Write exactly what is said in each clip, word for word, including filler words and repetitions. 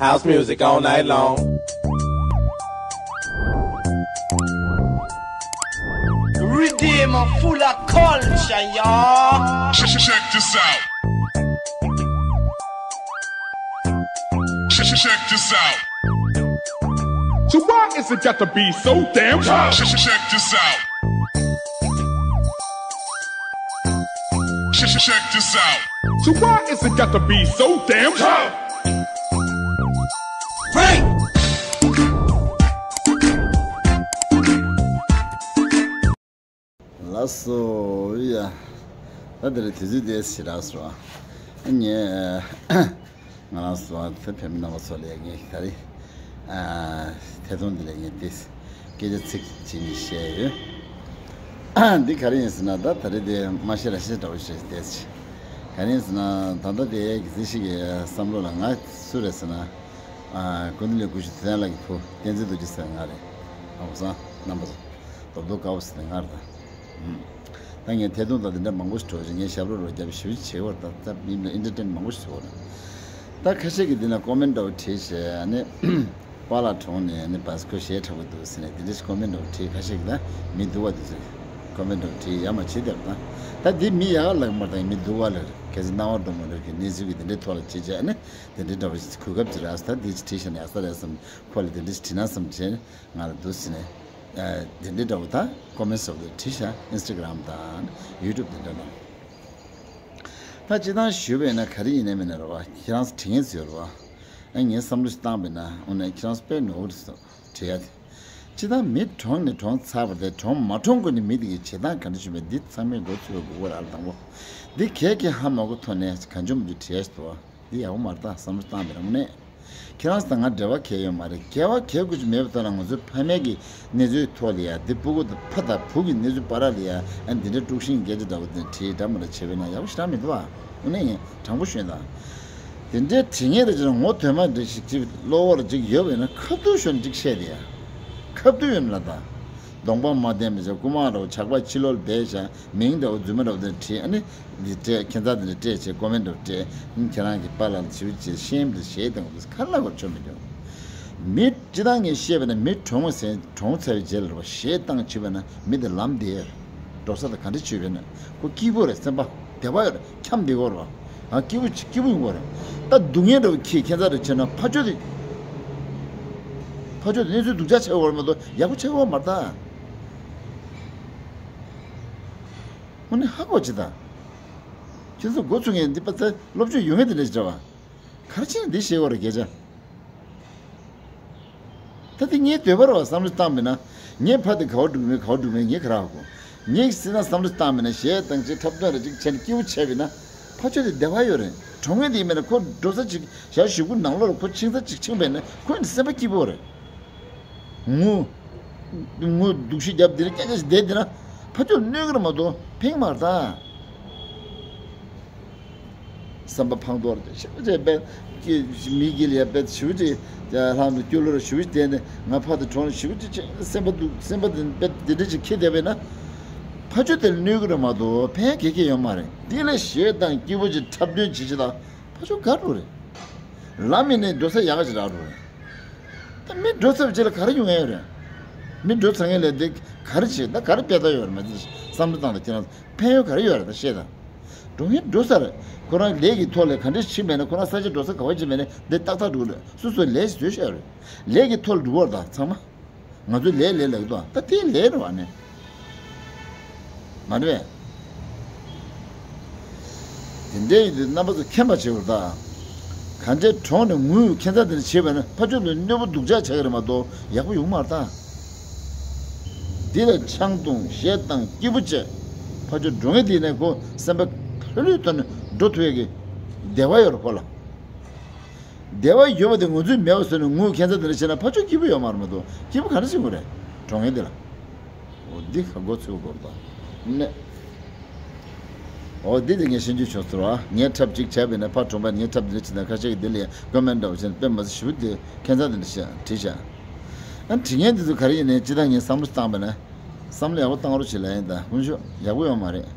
House music all night long. Riddim full of culture, y'all. Check, check, check this out. Check, check, check this out. So why is it got to be so damn tough? Check, check, check this out. Check, check, check this out. So why is it got to be so damn tough? Break! ལགས་སོ་ཡ། ད་དེ་རིང་དུས་ཚོད་དེ་ཞེ་དྲག་སོང་། ངས་ང་རང་ཚོ་ཚེ་ཕན་མི་རྣམ་པ་ཚོ་ལ་ངས་ད་རེས་ཨ་ཐད་གཏོང་འདི་ལ་ངས་དེ་སྐད་ཆ་ཚིག་གཅིག་གཉིས་བཤད་ཡོད། འདི་ག་རེ་ཡིན་ཟེར་ན། ད་ད་རེས་དེ་མ་བཤད་ར་བཤད་འདྲ་བོ་བཤད་དེ་ག་རེ་ཡིན་ཟེར་ན། ད་ལྟ་དེ་གི་ཚེ་ཞིག་གི་བསམ་བློ་ལ་ང་སུ་རེད་ཟེར་ན། ཨ་ཀུན་བཏུས་ལས་སྐུ་ཞབས་ཚེ་དབང་ལགས་ཀྱི་བུ་བསྟན་འཛིན་རྡོ་རྗེ་ཟེར་ང་རེད། ཨ་ཁུ་སང་རྣམ་པ་ཚོ། རྡོབ་རྡོབ་དཀར་པོ་ཟེར་ནས་ང་རེད་ད། ད་ངས་ཐད་གཏོང་དང་དེ་འདྲ་མང་པོ་ཞིག་འགྲོ་ཞིང་ངས་ཞབས་བྲོ་རོ་རྒྱབ་ཞུ་བྱེད་བར་ད་ད་མི་ལ་ཨེན་ཊར་ཊེན་མང་པོ་ཞིག་བྱེད་བར། ད་ཁ་ཤས་ཀྱིས་འདི་ན་ཀོ་མེན་ཊི་འདྲ་བོ་བྲིས་བྱས་ཨ་ནི། པཱ་ལགས་གྲོངས་ནས་ཨ་ནི་བར་སྐོར་གཞས་དྲག་པོ་འདུག་ཟེར་ནས་དེ་འདྲ་ཞིག་ཀོ་མེན་ཊི་འདྲ་བོ་བྲིས། ཁ་ཤས་ཀྱིས་ད་མི་སྡུག་པ་འདུག་ཟེར་ཀོ་མེན་ཊི་འདྲ་བོ་བྲིས་ཡ་མ་བྱེད་དེ་ད། ད་འདི་མི་ཡག་ལབ་མ་ད་མི་སྡུག་པ་ལ་གལ་སྲིད་སྣང་བ་འགྲོ་མ་འགྲོ་གི་གནས་ཚུལ་གྱི་དེ་འདྲའི་ཐོག་ལ་བྱེད་བྱས་ཨ་ནི་དེ་འདྲའི་འདྲ་བོ་ཞིག་གོ་སྐབས་ཅིག་རག་ད་འདི་བྲིས་བྱས་ནས་ཡག་ས་རེད་བསམ། ཁོ་ལ་དེ་འདྲ་ཞིག་བྲིས་ན་བསམ་བྱས། ང་ལ་འདུག་ཟེར་ནས། ཨ་དེ་འདྲའི་འདྲ་བོ་དང་ཀོ་མེན་ཊི་སོགས་དེ་བྲིས་ཤག་ཨིན་སི་ཊ་གྷི་རམ་དང་ཡུ་ཊུབ་དེ་འདྲ་ནང་། ད་སྤྱིར་བཏང་ཞུས་པ་ཡིན་ན་ག་རེ་ཡིན་ནའི་མིན་ནའི་རེད་བ། ཁྱེད་རང་ཚོ་དྲི་ངན་ཟེར་རེད་བ། ཨ་ངས་བསམ་བློ་ཞིག་བཏང་བས་ན་འོ་ན་ཁྱེད་རང་ཚོ་དཔེ་ནོར་བུ་རེད་བྲིས་ཡ་དེ། སྤྱིར་བཏང་མི་གྲོངས་ནས་གྲོངས་ཚར་བ་དེ་གྲོངས་མ་གྲོངས་གོང་ནས་མི་དེ་གི་བྱེད་སྟངས་ག་འདྲ་བྱུང་བས་འདི་ཚང་མས་མགོ་ཚོས་དགོས་ཀྱི་རེད། ཨ་ལ་དང་པོ་འདི་གལ་གྱི་ཧ་མ་གོ་ཐོག་ནས་གང་བྱུང་མི་འདུག་བྲིས་ཡ་ཞིག་འདུག་བ། འདི་ཡག་པོ་མ་རེད་ད་བསམ་བློ་བཏང་བས་ན་དངོས་གནས། ཁྱེད་རང་ཚོ་དང་ང་འབྲེལ་བ་གང་ཡང་ཡོད་མ་རེད། འབྲེལ་བ་གང་ཡང་དགོས་ཀྱི་མེད་པ་ལྟར་ན་ང་ཚོའི་ཕ་མའི་གི་གནས་ཚུལ་ཐོག་ལ་ཡ་འདི་སྤུ་གུ་དང་ཕ་དང་བུ་གི་གནས་ཚུལ་བར་ལ་ཡ་ཨ་འདི་འདྲ་དཀྲུག་ཤིང་སྐད་ཆ་འདྲ་བོ་འདི་བྲིས་འདྲ་མ་འདྲ་བྱས་པས་ན་ཡག་པོ་ཞེ་དྲག་མི་འདུག་ཨ། དངོས་གནས་ཡིན་དྲང་པོ་ཞུས་ན། དེ་འདྲའི་དྲི་ངན་རེ་བྱས་ན་ངོ་དོན་མ་འདྲ་ཞིག་ཅིག་གློ་བུར་ཅིག་ཡོད་པས་ན་ཁ་ཐུག་ཞོན་ཅིག་བཤད་དེ་ཡ། ཁ་ཐུག་ཡོད་ན་ལ་ད། གདོང་པ་མ་བསྟན་པའི་ཆ་རྐུ་མ་འདྲ་བོ་ཇག་པ་ཕྱི་ལོགས་ལ་བསྡད་བཞག་མིང་འདྲ་བོ་རྫུན་མ་འདྲ་བོ་དེ་བྲིས་ཨ་ནི། འདི་སྤྲད་ཁྱད་མཚར་དེ་འདྲ་སྤྲད་བྱས་ཀོ་མེན་འདྲ་བོ་སྤྲད། ཁྱེད་རང་གི་པཱ་ལགས་ལ་ཞེ་པོ་ཅིག་ཤེས་ཡོན་དེ་བཞེས་དང་ག་ལ་བར་ཆོ་མི་འདུག་མི་སྤྱི་བཏང་ངས་བཤད་པ་ན་མི་གྲོངས་པ་ཟེར་གྲོངས་ཚར་བའི་རྗེས་ལ་རེད་བ་ཞེས་བཏང་བྱས་པ་ན་མི་དེ་ལམ་བདེ་ཡོད་རེད། འགྲོ་ས་དང་ག་འདྲ་བྱས་པས་ན་ཁོ་སྐྱིད་པོ་རེད། སེམས་པ་བདེ་བ་ཡོད་རེད། འཁྱམས་བསྡད་ཡོད་རེད་བ། ཨ་སྐྱིད་པོ་སྐྱིད་པོ་ཡོང་གི་རེད། ད་སྡུག་བསྔལ་འདྲ་བོ་ཁྱི་ཁྱད་མཚར་རེ་བྱས་ན་ཕ་ཆོས་དེ། ཕ་ཆོས་དེ་གནས་ཚུལ་སྡུག་ཅག་ཆགས་ཡོད་རེད་མ་གཏོགས་ཡག་པོ་ཆགས་ཡོད་མ་རེད་ད། དངོས་གནས་ཧ་གོ་ཅི་ད། ཁྱེད་ཚོ་འགོ་ཚུགས་མཁན་འདི་པ་ཚ་སློབ་སྦྱོང་ཡོད་མཁན་དེ་འདྲ་ཞིག་རེད་བ། ག་རེ་བྱས་ནས་འདི་བཤད་དགོས་རེད་སྐད་ཆ། ད་དེ་ངའི་འདོད་པ་རེད་བ། བསམ་བློ་བཏང་མེད་ན། ངའི་ཕ་དེ་ག་བ་འགྲོ་གི་མེད་ག་བ་འགྲོ་གི་མེད་ངས་ག་རེ་ཧ་གོ། ངས་སྲིད་ན་བསམ་བློ་བཏང་མེད་ན་གཞས་བཏང་ཅིག་འཁྲབ་སྟོན་རེ་ཅིག་བྱས་ནས་སྐྱིད་པོ་བྱས་པས་ན། ཕ་ཆོས་དེ་བདེ་བ་ཡོད་རེད། གྲོངས་མཁན་དེ་ཡིན་མེད་ན་ཁོ་འགྲོ་ས་ཅིག་ཞག་བཞི་དགུ་ནང་ལོགས་ལ་ཁོ་ཕྱིན་ས་ཅིག་ཕྱིན་པས་ན་ཁོ་ཡིན་སེམས་པ་སྐྱིད་པོ་རེད། ངུ། ངུ་སྡུག་ཤི་རྒྱབ་འདི་ལ་སྐད་ཆ་ཞིག་བསྡད་འདི་ན་ཕ་ཆོས་གནོད་གི་རེད་མ་གཏོགས་ཕན་མ་རེད་ད། བསམ་པ་ཕང་དོར་ཞེ་པོ་ཅིག་དཔེ་ཀྱི་མི་དགེ་ལ་ཡ་དཔེ་ཞེ་པོ་ཅིག་ལྷང་དུ་སྐྱོ་ལོ་ར་ཞེ་པོ་ཅིག་བསྡད་ནས་ང་ཕ་དེ་གྲོངས་ཞེ་པོ་ཅིག་སེམས་པ་སྡུག་སེམས་པ་དེ་དཔེ་འདི་འདྲ་ཅིག་ཁྱེར་བསྡད་པས་ན། ཕ་ཆོས་དེ་ལ་གནོད་གི་རེད་མ་གཏོགས་ཕན་གེ་གེ་ཡོད་མ་རེད། དེ་ལས་གཞས་དང་སྐྱིད་པོ་ཅིག་འཁྲབ་སྟོན་བྱེད་ཅིག་དང་ཕ་ཆོས་དགའ་འགྲོ་རེད། ལམ་མི་ནས་འགྲོ་ས་ཡག་ག་ཞིག་རག་འགྲོ་རེད། ད་མི་འགྲོ་ཚར་བའི་རྗེས་ལ་ག་རེ་ཡོང་ཡ་ཡོད་རེད། མི་འགྲོ་ཚར་མཁན་ལས་འདི་ག་རེ་བྱེད་ད་ག་རེ་དཔེ་ལྟ་ཡོད་རེད་མ་གཏོགས་བསམ་བློ་བཏང་ད་ཁྱེད་རང་ཕན་ཡོན་ག་རེ་ཡོད་རེད་ད་བཤད་དང་། འགྲོ་མཁན་འགྲོ་ས་རེད། ཁོ་རང་ལས་ཀྱི་ཐོག་ལས་ག་འདྲས་ཕྱིན་པས་ན་ཁོ་རང་ས་ཆ་འགྲོ་ས་ག་བ་ཕྱིན་པས་ན་འདི་ཏག་ཏག་འགྲོ་རེད། སོ་སོའི་ལས་ཞིག་བཟོས་བཞག་ཡོད་རེད། ལས་ཀྱི་ཐོག་ལ་འགྲོ་བར་ད་ཚང་མ། ང་ཚོ་ལས་ལས་ལབ་ཀྱི་འདུག་ད་དེ་ལས་རེད་བ་ནི། མ་རེད་པས། དེ་འདྲའི་ཡིན་དུས་རྣམ་པ་ཚོ་མཁྱེན་པ་བྱེད་དགོས་རེད་ད། ག་འདྲའི་གྲོངས་ནས་ངུས་ཁྱད་མཚར་དེ་འདྲ་བྱས་པ་ན་ཕ་ཆོས་ལ་གནོད་པོ་སྡུག་ཅག་ཆགས་ཀྱི་རེད་མ་གཏོགས་ཡག་པོ་ཡོང་མ་རེད་ད། འདི་ལ་ཆང་འཐུང་གཞས་བཏང་སྐྱིད་པོ་བྱས། ཕ་ཆོས་འགྲོ་མཁན་དེ་ནས་ཁོ་སེམས་པ་ལྷོད་ལྷོད་ཐོག་ནས་འགྲོ་ཐུབ་ཡས་ཀྱི་བདེ་བ་ཡོད་རེད་ཁོ་ལ། བདེ་བ་ཡོད་པ་དེ་ང་ཚོས་མེད་པ་བཟོས་ནས་ངུ་ཁྱད་མཚར་དེ་འདྲ་བྱས་ན་ཕ་ཆོས་སྐྱིད་པོ་ཡོད་མ་རེད་མ་གཏོགས་སྐྱིད་པོ་ག་འདྲ་བྱེད་དགོས་རེད། གྲོངས་མཁན་དེ་ལ། འོ་འདི་ཧ་གོ་ཚུལ་དགོས་པ་ནས། འོ་འདི་དེ་ངས་ཤེས་རྒྱུ་བྱུང་ཟེར་བ། ངས་འཁྲབ་ཅིག་བྱས་པས་ན་ཕ་གྲོངས་པ་ངས་འཁྲབ་འདི་འདྲ་བྱས་ན་ཁ་ཤས་ཀྱིས་འདི་ལ་ཡང་ཀོ་མེན་འདྲ་བོ་བྱས་ན་དཔེ་མ་སྲིད་ཞུ་དེ་ཁྱད་མཚར་དེ་འདྲ་བྱས་བྲིས་བཞག་ཨ་དྲི་ངན་འདི་ཚོ་ག་རེ་ཡིན་ནའི་ཅི་ད་ངས་བསམ་བློ་བཏང་པས་ན། བསམ་བློ་ཡག་པོ་བཏང་རོགས་བྱེད་ལབ་ཡིན་ད་དཀོན་མཆོག་ཡག་པོ་ཡོད་མ་རེད།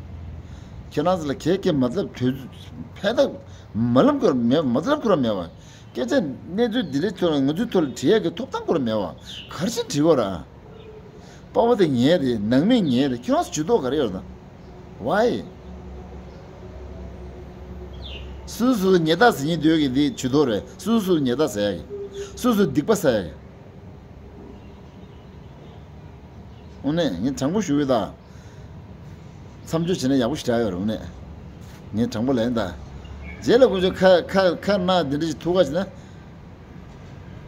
ཁྱེད་རང་ཚོ་ལ་གལ་གལ་མ་ཚབ་དུས་ཕན་ཐོགས། མ་ལབ་ཁོ་ར་མེད་པ། མ་ལབ་ཁོ་ར་མེད་པ། སྐད་ཆ་གནས་ཚུལ་འདི་འདྲའི་ཐོག་ལ་ང་ཚོའི་ཐོག་ལ་དྲི་ཡག་གི་ཐོབ་ཐང་ཁོ་ར་མེད་པ། ག་རེ་བྱས་དྲི་དགོས་ར། པ་ཕ་དེ་ངའི་རེད། ནང་མི་ངའི་རེད། ཁྱོད་རང་ཚོ་ཇུས་གཏོགས་ག་རེ་ཡོད་དམ། Why? སུ་སུ་ཉེས་རྡུང་ཟེར་མཁན་འདོད་ཀྱི་འདི་ཇུས་གཏོགས་རེད། སུ་སུ་ཉེས་རྡུང་ཟེར་ཡག་གི། སུ་སུ་སྡིག་པ་ཟེར་ཡག་གི། དངོས་གནས་ངས་དྲང་པོ་ཞུ་གི་ད། མཚམས་གཅོད་བྱས་ན་ཡག་པོ་ཞིག་རག་ཡོད་རེད། དངོས་གནས་ངས་དྲང་པོ་ལན་ད། རྗེས་ལ་ཁོ་ཚོས་ཁ་ཁ་ཁ་ནག་འདི་འདྲ་ཞིག་ཐུག་ག་བྱས་ན།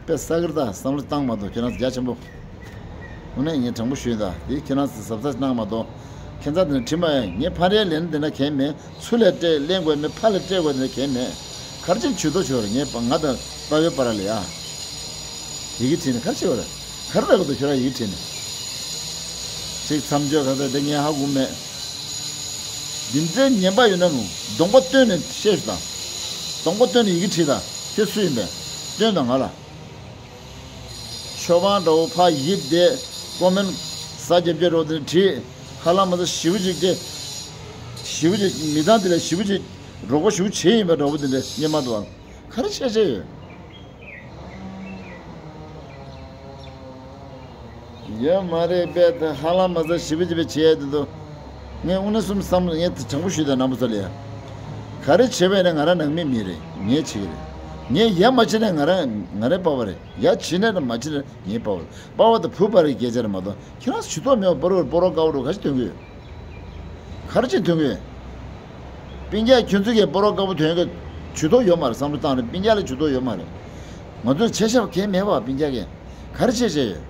དཔེ་ས་གིར་ད་བསམ་བློ་བཏང་མ་གཏོགས། ཁྱེད་རང་ཚོ་རྒྱ་ཆེན་པོ། དངོས་གནས་ངས་དྲང་པོ་ཞུས་ད། འདི་ཁྱེད་རང་ཚོ་གཟབ་གཟབ་གནང་མ་གཏོགས། ཁྱེད་ཚོ་འདི་ནས་དྲི་མ་ཡང་ངས་ཕ་རེ་ལན་འདི་འདྲ་གང་ཡང་མེད། ཚུར་ལ་སྤྲད་ལེན་དགོས་མེད། ཕར་ལ་སྤྲད་དགོས་འདི་འདྲ་གང་ཡང་མེད། ག་རེ་བྱས་ཇུས་གཏོགས་བྱོས་རེད། ངས་ང་དང་དཔའ་བོའི་བར་ལ་ཡ། ཡི་གེ་བྲིས་ནས་ག་རེ་བྱེད་པ་རེད། ག་རེ་ལབ་དགོས་འདུག་ཁྱོད་རང་ཡི་གེ་བྲིས་ནས། ཅིག་མཚམས་གཅོད་ག་ཚོད་དེ་ངས་ཧ་གོ་མེད། འདི་འདྲའི་ངན་པ་ཡོད་ན་རུང་གདོང་པ་སྟོན་ནས་བཤད་ཤོག་དང་། གདོང་པ་སྟོན་ནས་ཡི་གེ་བྲིས་དང་། ཁྱོད་སུ་ཡིན་པས། སྟོན་དང་ང་ལ། ཆོས་པ་འདྲ་བོ་ཕ་ཡིབ་བསྡད། ཀོ་མེན་ས་རྒྱབ་རྒྱབ་རོགས་དེ་བྲིས། ཧ་ལམ་མ་ཚད་ཞེ་པོ་ཅིག་དེ། ཞེ་པོ་ཅིག་མི་ཚང་དེ་ལ་ཞེ་པོ་ཅིག་རོགས་པ་ཞེ་པོ་བྱེད་ཡིན་པ་འདྲ་བོ་དེ་འདྲ་སྙན་མ་འདུག་ཨང་། ག་རེ་བྱས་བྱས་ཡོད། ཡོད་མ་རེད་པས། ད་ཧ་ལམ་མ་ཚད་ཞེ་པོ་ཅིག་བྱས་ཡོད་དེ་འདུག་ངས་དངོས་གནས་གསུམ་བསམ། ངས་དྲང་པོ་ཞུས་དང་། རྣམ་པ་ཚོ་ལ་ཡ། ག་རེ་བྱས་པས་ན་ང་རང་ནང་མི་མི་རེད། ངས་བྱེད་ཀྱི་རེད། ངས་ཡ་མ་བྱས་ན་ང་རང་ང་རང་པ་ཕ་རེད། ཡ་བྱས་ན་མ་བྱས་ན་ངའི་པ་ཕ་རེད། པ་ཕ་དང་བུ་ཕ་རེད་སྐད་ཆ་རེད་མ་གཏོགས། ཁྱེད་རང་ཇུས་གཏོགས་མེད་པ། སྤོ་རོག་སྤོ་རོག་དཀར་པོ་རུ་ག་ཞིག་སྟོན་གི་ཡོད། ག་རེ་བྱས་སྟོན་གི་ཡོད། སྤུན་ཀྱག་ཁྱོད་ཚོ་གིས་སྤོ་རོག་དཀར་པོ་ཐོན་གི་ཇུས་གཏོགས་ཡོད་མ་རེད། བསམ་བློ་བཏང་ནས་སྤུན་ཀྱག་ལ་ཇུས་གཏོགས་ཡོད་མ་རེད། ང་ཚོས་བྱས་བཞག་པ་གང་ཡང་མེད་པ། སྤུན་ཀྱག་གིས་ག་རེ་བྱས་བྱས་ཡོད།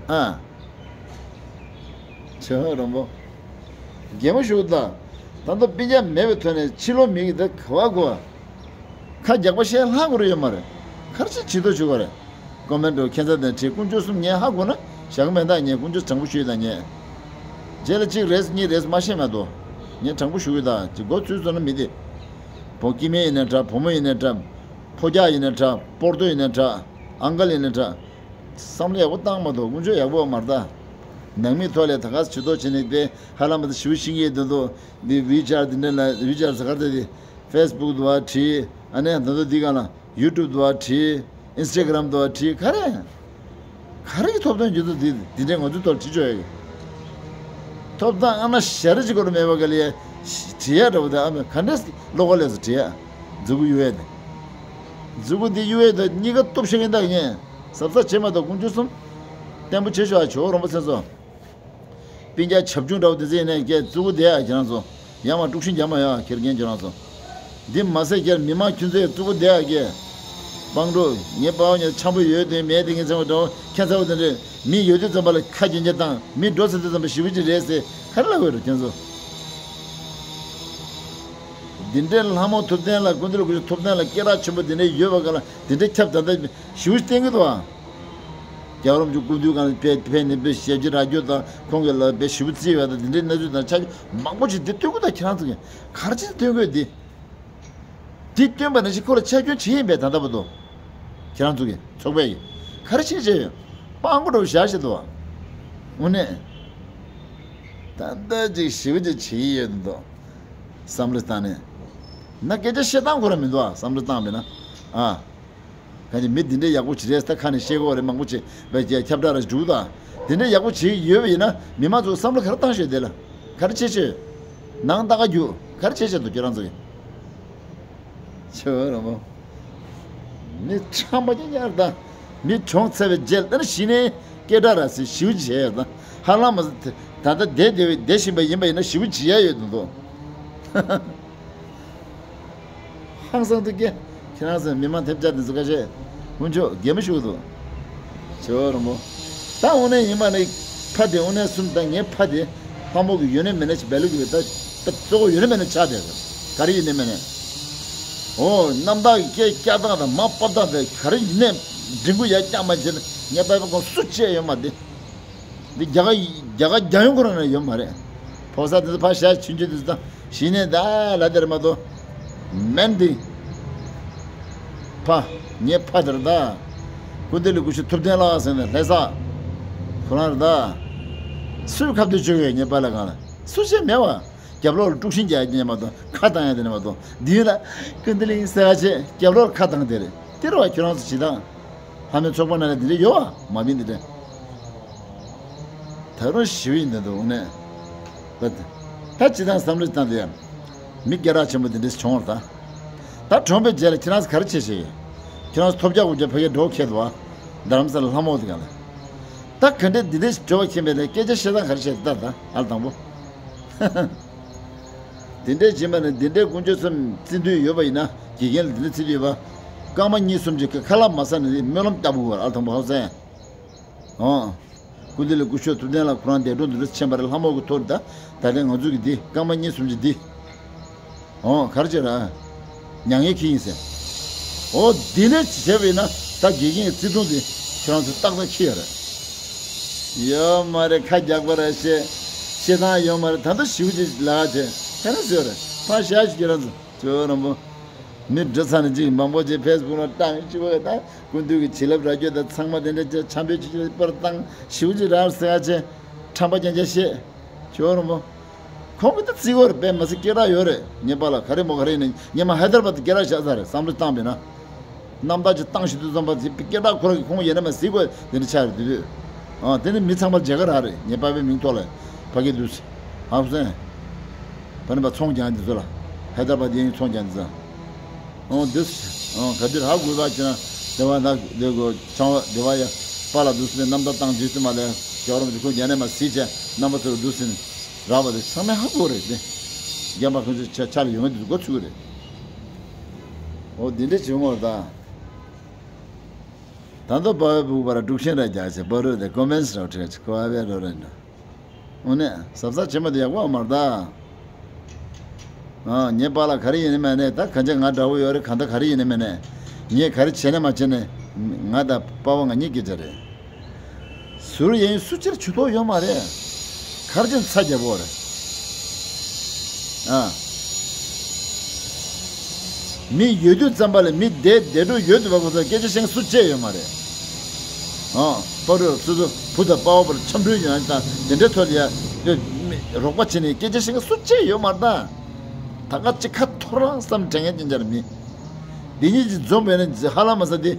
ཨ། ཆེ་བ་རོང་པོ། གད་མོ་ཤོར་ད། ད་ལྟ་སྤུན་ཀྱག་མེད་པའི་ཐོག་ནས་ཕྱི་ལོགས་མི་གིས་ད་ག་བ་གོ་བ། ཁ་རྒྱག་པ་བཤད་ལྷག་དགོས་རེ་ཡོད་མ་རེད། ག་རེ་བྱས་ཇུས་གཏོགས་བྱེད་དགོས་རེད། ཀོ་མེན་ཊི་ཁྱད་མཚར་དང་བྲིས། དཀོན་མཆོག་གསུམ་ངས་ཧ་གོ་ན་བཞག་མེད། ད་ངས་དཀོན་མཆོག་དྲང་པོ་ཞུས་ད། ངས་རྗེས་ལ་གཅིག་རེད་གཉིས་རེད་མ་ཤེས་མ་གཏོགས། ངས་དྲང་པོ་ཞུ་གི་ད། ཅིག་མགོ་ཚོས་སོང་ན་མི་དེ། བོ་སྐྱེ་དམན་ཡིན་ན་འདྲ། བུ་མོ་ཡིན་ན་འདྲ། ཕོ་རྒྱག་ཡིན་ན་འདྲ། སྤོར་ཏོ་ཡིན་ན་འདྲ། ཨང་ཀལ་ཡིན་ན་འདྲ། བསམ་བློ་ཡག་པོ་བཏང་མ་གཏོགས་དཀོན་མཆོག་ཡག་པོ་མ་རེད་ད། ནང་མིའི་ཐོག་ལ་ད་ག་ཇུས་གཏོགས་བྱས་ནས་དེ་ཧ་ལམ་ད་ཞེ་པོ་ཤེས་ཀྱི་འདུག་འདུག་འདི་ཝི་ཆེ་ཊི་འདི་འདྲ་ལ། ཝི་ཆེ་ཊི་ཟེར་ག་རེ་ཟེར། དེ་ཕེ་སི་བུག་འདུག་བ་བྲིས། ཨ་ནི་ད་དུང་འདི་ག་ལ་ཡུ་ཊུབ་འདུག་བ་བྲིས། ཨིན་སི་ཊ་གྷི་རམ་འདུག་བ་བྲིས། ག་རེ། ག་རེ་གི་ཐོབ་ཐང་ཡོད་འདུག་འདི་འདི་འདྲའི་ང་ཚོའི་ཐོག་ལ་བྲིས་ཆོག་ཡ་གི། ཐོབ་ཐང་ཨ་ན་ཞ་རི་ཅིག་སྐོར་མེད་པ་ག་ལ་ཡ། བྲིས་ཡ་འདྲ་བོ་དེ་ཨ་མ་ག་འདྲས་ཀློག་ག་ལས་སུ་བྲིས་ཡ། མཛུ་གུ་གཡུག་ཡ་དེ། མཛུ་གུ་འདི་གཡུག་ཡ་དེ་གཉིས་ཀ་གཏུབ་ཤེས་མཁན་ད་ངས་གཟབ་གཟབ་བྱེད་མ་གཏོགས། དཀོན་མཆོག་གསུམ། བརྟན་པོ་བྱེད་ཤོག་ཨ། ཇོ་བོ་རིན་པོ་ཆེ་ཚོ། སྤུན་ཀྱག་བྱབ་ཆུང་འདྲ་བོ་དེ་ཚོ་ཡིན་ནའི་སྐད་མཛུ་གུ་བསྡད་ཡ། ཁྱེད་རང་ཚོ་ཡར་མར་དཀྲུག་ཤིང་རྒྱག་མ་ཡ། ཁྱེད་རྒན་ཁྱེད་རང་ཚོ། འདི་མ་ཟད་ཁྱེད་མི་མང་ཁྱོད་ཚོས་མཛུ་གུ་བསྡད་ཡ་སྐད། སྤང་ཕྲུག་ངའི་པའོ་ཉེ་འཆམ་པོ་ཡོད་དེ་མེད་དེ་ངས་ཚང་མ་འདྲ་བོ་ཁྱད་མཚར་བོ་དེ་འདྲས། མི་ཡོད་དུས་ཙམ་པ་ལ་ཁ་རྒྱན་རྒྱན་བཏང་། མི་འགྲོ་ཟེར་དུས་ཙམ་པ་ཞེ་པོ་ཅིག་རེད་ཟེར་ག་རེ་ལབ་ཡོད་རེད་ཁྱེད་ཚོ། འདི་འདྲའི་ལྷ་མོ་ཐུབ་བསྟན་ལ། ཀུན་འདུས་ལ་སྐུ་ཞབས་ཐུབ་བསྟན་ལ་སྐད་གྲགས་ཆེན་པོ་འདི་འདྲའི་ཡོད་པ་ག་ལ་འདི་འདྲའི་ཁྱབ་ད་ལྟ་ཞེ་པོ་ཅིག་བསྟན་གི་འདུག་ཨ། རྒྱལ་བ་རིན་པོ་ཆེ་སྐུ་མདུན་སྒང་ལ་ཕེབས་ཕེབས་ནས་དཔེ་ཞབས་ཕྱི་ར་སྐྱོར་དང་། ཁོང་གི་ལ་དཔེ་ཞེ་པོ་བརྩི་བ་དང་། འདི་འདྲའི་གནས་ཚུལ་དང་ཆ་མང་པོ་ཅིག་འདི་སྟོན་གི་འདུག་ཁྱེད་རང་ཚོ་གིས་ག་རེ་བྱས་སྟོན་དགོས་འདི། འདི་སྟོན་པ་ནང་བཞིན་ཁོ་ལ་ཆ་སྐྱོན་བྱེད་ཡིན་པས། ད་ལྟ་བར་དུ་ཁྱེད་རང་ཚོ་གི་ཚོགས་པས་ཀྱི་ག་རེ་བྱས་བྱས་ཡོད། སྤྲང་པོ་འདྲ་བོ་བཞག་བཞག་འདུག་བ། དངོས་གནས་ད་ལྟ་ཅིག་ཞེ་པོ་ཅིག་བྱེད་ཀྱི་ཡོད་འདུག་བསམ་བློ་བཏང་ནས་ན། སྐད་ཆ་བཤད་སྟངས་ཁོ་རང་མི་འདུག་ཨ། བསམ་བློ་བཏང་བས་ན་ཨ། གང་ཅི་མི་འདི་འདྲའི་ཡག་པོ་བྱེད་རེས་ད་ཁ་ནས་བཤད་དགོས་རེད། མང་པོ་བྱེད་པའི་ཁྱབ་བསྒྲགས་ར་འཇུག་ད། འདི་འདྲའི་ཡག་པོ་བྱེད་ཡོད་པ་ཡིན་ན་མི་མང་ཚོ་བསམ་བློ་ག་རེ་བཏང་ཤོད་དེ་ལ། ག་རེ་བྱེད་ཤོད། ནང་ལྟ་ག་རྒྱུ་ག་རེ་བྱེད་ཤོད་འདུག་ཁྱེད་རང་ཚོ་གི། ཆེ་བ་ར་མོ། མི་ཁྲམ་པ་ཉེ་ཉར་ད། མི་གྲོངས་ཚར་བའི་རྗེས་ལ་ད་ནི་གཞི་ནས་སྐད་གྲགས་ར་སི་ཞིའུ་བྱས་ཡོད་ད། ཧ་ལམ་ད་ལྟ་བསྡད་བསྡད་བསྡད་བཞིན་པ་ཡིན་པ་ཡིན་ན་ཞིའུ་བྱེད་ཡ་ཡོད་འདུག་ཧང་སང་དུ་སྐྱེ། ཁྱེད་རང་ཚོ་མི་མང་ཐེབས་ཆག་དེ་ཚོ་ཁ་ཤས་དཀོན་མཆོག་གད་མོ་ཤོར་འདུག་ཆེ་བ་ར་མོ། ད་དངོས་གནས་ཡིན་པ་ནི་ཕ་དེ་དངོས་གནས་གསུམ་ད་ངའི་ཕ་དེ་ལྷ་མོ་གི་ཡོད་ནི་མེད་ནི་ཞིག་བལ་ལུག་གི་ད་ད་གཙོ་བོ་ཡོད་ནི་མེད་ནི་ཆགས་བསྡད་ད། ག་རེ་ཡིན་ནི་མེད་ནི། འོ་རྣམ་དག་གི་སྐད་བཀྱག་སྟངས་དང་མ་ཕབ་སྟངས་དེ་ག་རེ་ཡིན་ནས་འབྲིང་པོ་ཡར་བཀྱག་མ་བྱས་ན་ངའི་ཕ་ཕ་ཁོང་སུ་བྱས་ཡོད་མ་དེ། འདི་རྒྱ་གར་རྒྱ་གར་རྒྱལ་ཡོངས་ཁོ་རང་ན་ཡོད་མ་རེད། ཕོ་གསར་དེ་ཚོ་ཕ་ཤ་ཆུང་ཆུང་དེ་ཚོ་དང་གཞི་ནས་ད་ལ་དེར་མ་གཏོགས། མན་འདི། ཕ། ངའི་ཕ་དེར་ད། ཀུན་བདེ་ལི་སྐུ་ཞབས་ཐུབ་བསྟན་ལགས་ཟེར་ནས་ལྷ་ས། ཁོ་རང་རེད་ད། སུས་ཁ་བརྡ་བཅུག་ཡོད་ངའི་པཱ་ལགས་སྒང་ལ། སུ་བྱས་མེད་བ། རྒྱབ་ལོགས་ལ་དཀྲུག་ཤིང་རྒྱག་ཡ་མ་གཏོགས་ཁ་བཏང་ཡ་དེ་ནས་མ་གཏོགས། འདི་ཡོད་ལ་ཀུན་བདེ་གླིང་ཟེར་བ་ཆེ་རྒྱབ་ལོགས་ལ་ཁ་བཏང་དེ་རེད། དེ་རུ་བ་ཁྱོད་རང་ཚོ་བྱེད་སྟངས། ལྷ་མོའི་ཚོགས་པ་ནང་ལ་འདི་འདྲ་ཡོད་བ་མ་མིན་འདི་འདྲ། ད་རུང་ཞི་བའི་འདི་འདུག་ནས། ད་ད་ཅི་དང་བསམ་བློ་བཏང་དེ་ཡང་། མི་སྐད་གྲགས་ཆེན་པོ་འདི་འདྲ་བྱུང་བར་ད། ད་གྲོངས་པའི་རྗེས་ལ་ཁྱེད་རང་ཚོ་ག་རེ་བྱེད་ཤེས་ཡོད། ཁྱེད་རང་ཚོ་ཐོབ་རྒྱག་དགོས་རྒྱུ་ཕ་གིར་འགྲོ་ཁེལ་འདུག་བ། རྡ་རམ་ས་ལ་ལྷ་མོ་དེ་ག་ལ། ད་ག་འདྲས་འདི་འདྲས་འགྲོ་བ་ཁྱེད་མེད་ལ་སྐད་ཆ་བཤད་སྟངས་ག་རེ་བཤད་ད་ད་ཨ་ལ་དང་པོ། དེ་འདྲའི་བྱེད་པ་ནི་དེ་འདྲའི་ཀུན་སྤྱོད་ཙམ་བརྩི་འདོད་ཡོད་པ་ཡིན་ན་དགེ་རྒན་ལ་དེ་འདྲ་བརྩི་འདོད་ཡོད་པ། རྐང་པ་གཉིས་གསུམ་གྱི་ཁ་ལག་མ་ཟ་ནས་སྨོན་ལམ་བཏབ་དགོས་པར་ཨ་དང་པོ་ཧ་སན། ཨོ། ཀུན་བདེ་གླིང་སྐུ་ཞབས་ཐུབ་བསྟན་ལགས་ཁོ་རང་འདས་གྲོངས་འདི་འདྲ་ཕྱིན་པ་རེད། ལྷ་མོ་གི་ཐོག་རེད་ད། ད་ལན་ང་ཚོ་གི་འདི་རྐང་པ་གཉིས་གསུམ་གྱི་འདི། ཨོ་ག་རེ་བྱེད་ར། མྱ་ངན་ཁྱི་ཡིན་ཟེར། ཨོ་འདི་འདྲ་བྱས་པ་ཡིན་ན་ད་དགེ་རྒན་གྱི་བརྩེ་དུང་དེ་ཁྱེད་རང་ཚོ་ཏག་ཏག་ཁྱི་ཡ་རེད། ཡོད་མ་རེད། ཁ་རྒྱག་པ་ར་བཤད། བཤད་སྟངས་ཡོད་མ་རེད། ད་ལྟ་ཞིའུ་ཅིག་ལ་ཁ་བྱས་ཁ་ན་ཟོས་རེད། ཕ་ཤ་ཞིག་ཁྱེད་རང་ཚོ་ཇོ་རམ་པོ། མི་འགྲོ་ཚར་ནས་ཅིག་མང་པོ་ཅིག་ཕེ་སི་བུག་ལ་བཏང་ཅིག་བས་ད་ཀུན་འདུས་ཀྱི་བྱིན་རླབས་ར་རྒྱུ་ད་ཚང་མ་དེ་འདྲ་ཅིག་འཆམ་པོའི་ཅིག་ཅིག་པར་བཏང་ཞིའུ་ཅིག་ར་ཟེར་ཁ་བྱས། ཁྲམ་པ་རྐྱང་རྐྱང་བཤད། ཇོ་རམ་པོ། ཁོང་གིས་ད་བརྩི་གི་རེད་པས་མ་ཟད་སྐད་གྲགས་ཡོད་རེད། ངའི་པཱ་ལགས་ག་རེ་མོ་ག་རེ་ཡིན་ནའི་ངས་མ་ཧའི་དར་བཱད་དུ་སྐད་གྲགས་བཞག་ཚར་རེད། བསམ་བློ་བཏང་བས་ན། རྣམ་ཐར་ཅིག་བཏང་ཞིག་དུས་ཙམ་པ་དེ་སྐད་གྲགས་ཁོ་རང་གིས་ཁོང་ཡིན་ན་མ་གཟིགས་དགོས་དེ་འདྲ་ཆགས་རེད་དེ་དུས། ཨ་དེ་ནི་མི་ཚང་མར་མཇལ་ཁ་རག་རེད། ངའི་པཱ་ཕའི་མིང་ཐོག་ལ་ཕ་གི་འདུག་ཟེར། ཧ་གོ་སོང་། ད་ནི་པ་ཚོང་རྒྱག་འདི་ཚོ་ལ་ཧའི་དར་བཱད་དུ་གཡས་གཡོན་ཚོང་རྒྱག་འདི་ཚོ། ཨོ་འདི་ཨོ་ག་དུས་ཧ་གོ་བ་ཅི་ན་དེ་བ་ན་དེ་གོ་ཆང་བ་དེ་བ་ཡ་པཱ་ལགས་འདུག་ཟེར་རྣམ་ཐར་བཏང་རྗེས་དུ་མ་ལས་རྒྱ་བ་རམ་གྱི་ཁོ་རྒྱ་ནས་མ་གཟིགས་བྱས་རྣམ་པ་ཚོར་འདུག་ཟེར་ནས། རག་པ་དེ་ཚང་མས་ཧ་གོ་རེད་དེ། རྒན་པ་ཁོང་ཚོའི་ཆ་ཆ་ལ་ཡོང་གི་འདུག་འགོ་ཚུགས་ཀྱི་རེད། འོ་འདི་འདྲ་བྱུང་བར་ད། ད་ལྟ་པ་བའི་བུག་པར་དཀྲུག་ཤིང་ར་རྒྱག་བྱས་པ་རོས་དེ་ཀོ་མེན་སི་ར་བྲིས་ཀྱི་ཀོ་བ་བའི་རོ་ར་འདྲ། འོ་ནས་གཟབ་གཟབ་བྱེད་མ་དེ་ཡག་པོ་མ་རེད་ད། ཨ་ངའི་པཱ་ལགས་ག་རེ་ཡིན་ནི་མེད་ནས་ད་གང་ཅི་ང་འདྲ་བོ་ཡོད་རེད། གང་ལྟར་ག་རེ་ཡིན་ནི་མེད་ནས་ངས་ག་རེ་བྱས་ནས་མ་བྱས་ནས་ང་དང་པཱ་ཕ་ང་གཉིས་སྐད་ཆ་རེད། ཟུར་ཡིན་སུ་ཕྱིར་ཇུས་གཏོགས་ཡོད་མ་རེད། གར་ཅན་ཚ་རྒྱ་བོ་རེད། ཨ། མི་ཡོད་དུས་ཙམ་པ་ལ་མི་བསྡད་བསྡད་འགྲོ་ཡོད་དུས་བ་ཁོ་ཚོ་སྐད་ཆ་བཤད་མཁན་སུ་གཅིག་ཡོད་མ་རེད། ཨ། པ་རུ་སོ་སོ་བུ་དང་པ་ཕ་བར་འཆམ་མཐུན་ཡོང་ཡ་དང་དེ་འདྲའི་ཐོག་ལ་ཡ་རོགས་པ་བྱས་ནས་སྐད་ཆ་བཤད་མཁན་སུ་གཅིག་ཡོད་མ་རེད་ད། ད་ག་ཅིག་ཁ་འཐོར་རང་བསམ་དྲན་མཁན་ཅན་ཅར་མི། འདི་གཉིས་ཀྱིས་འཛོམས་པས་ན་ཧ་ལམ་མ་ས་དེ།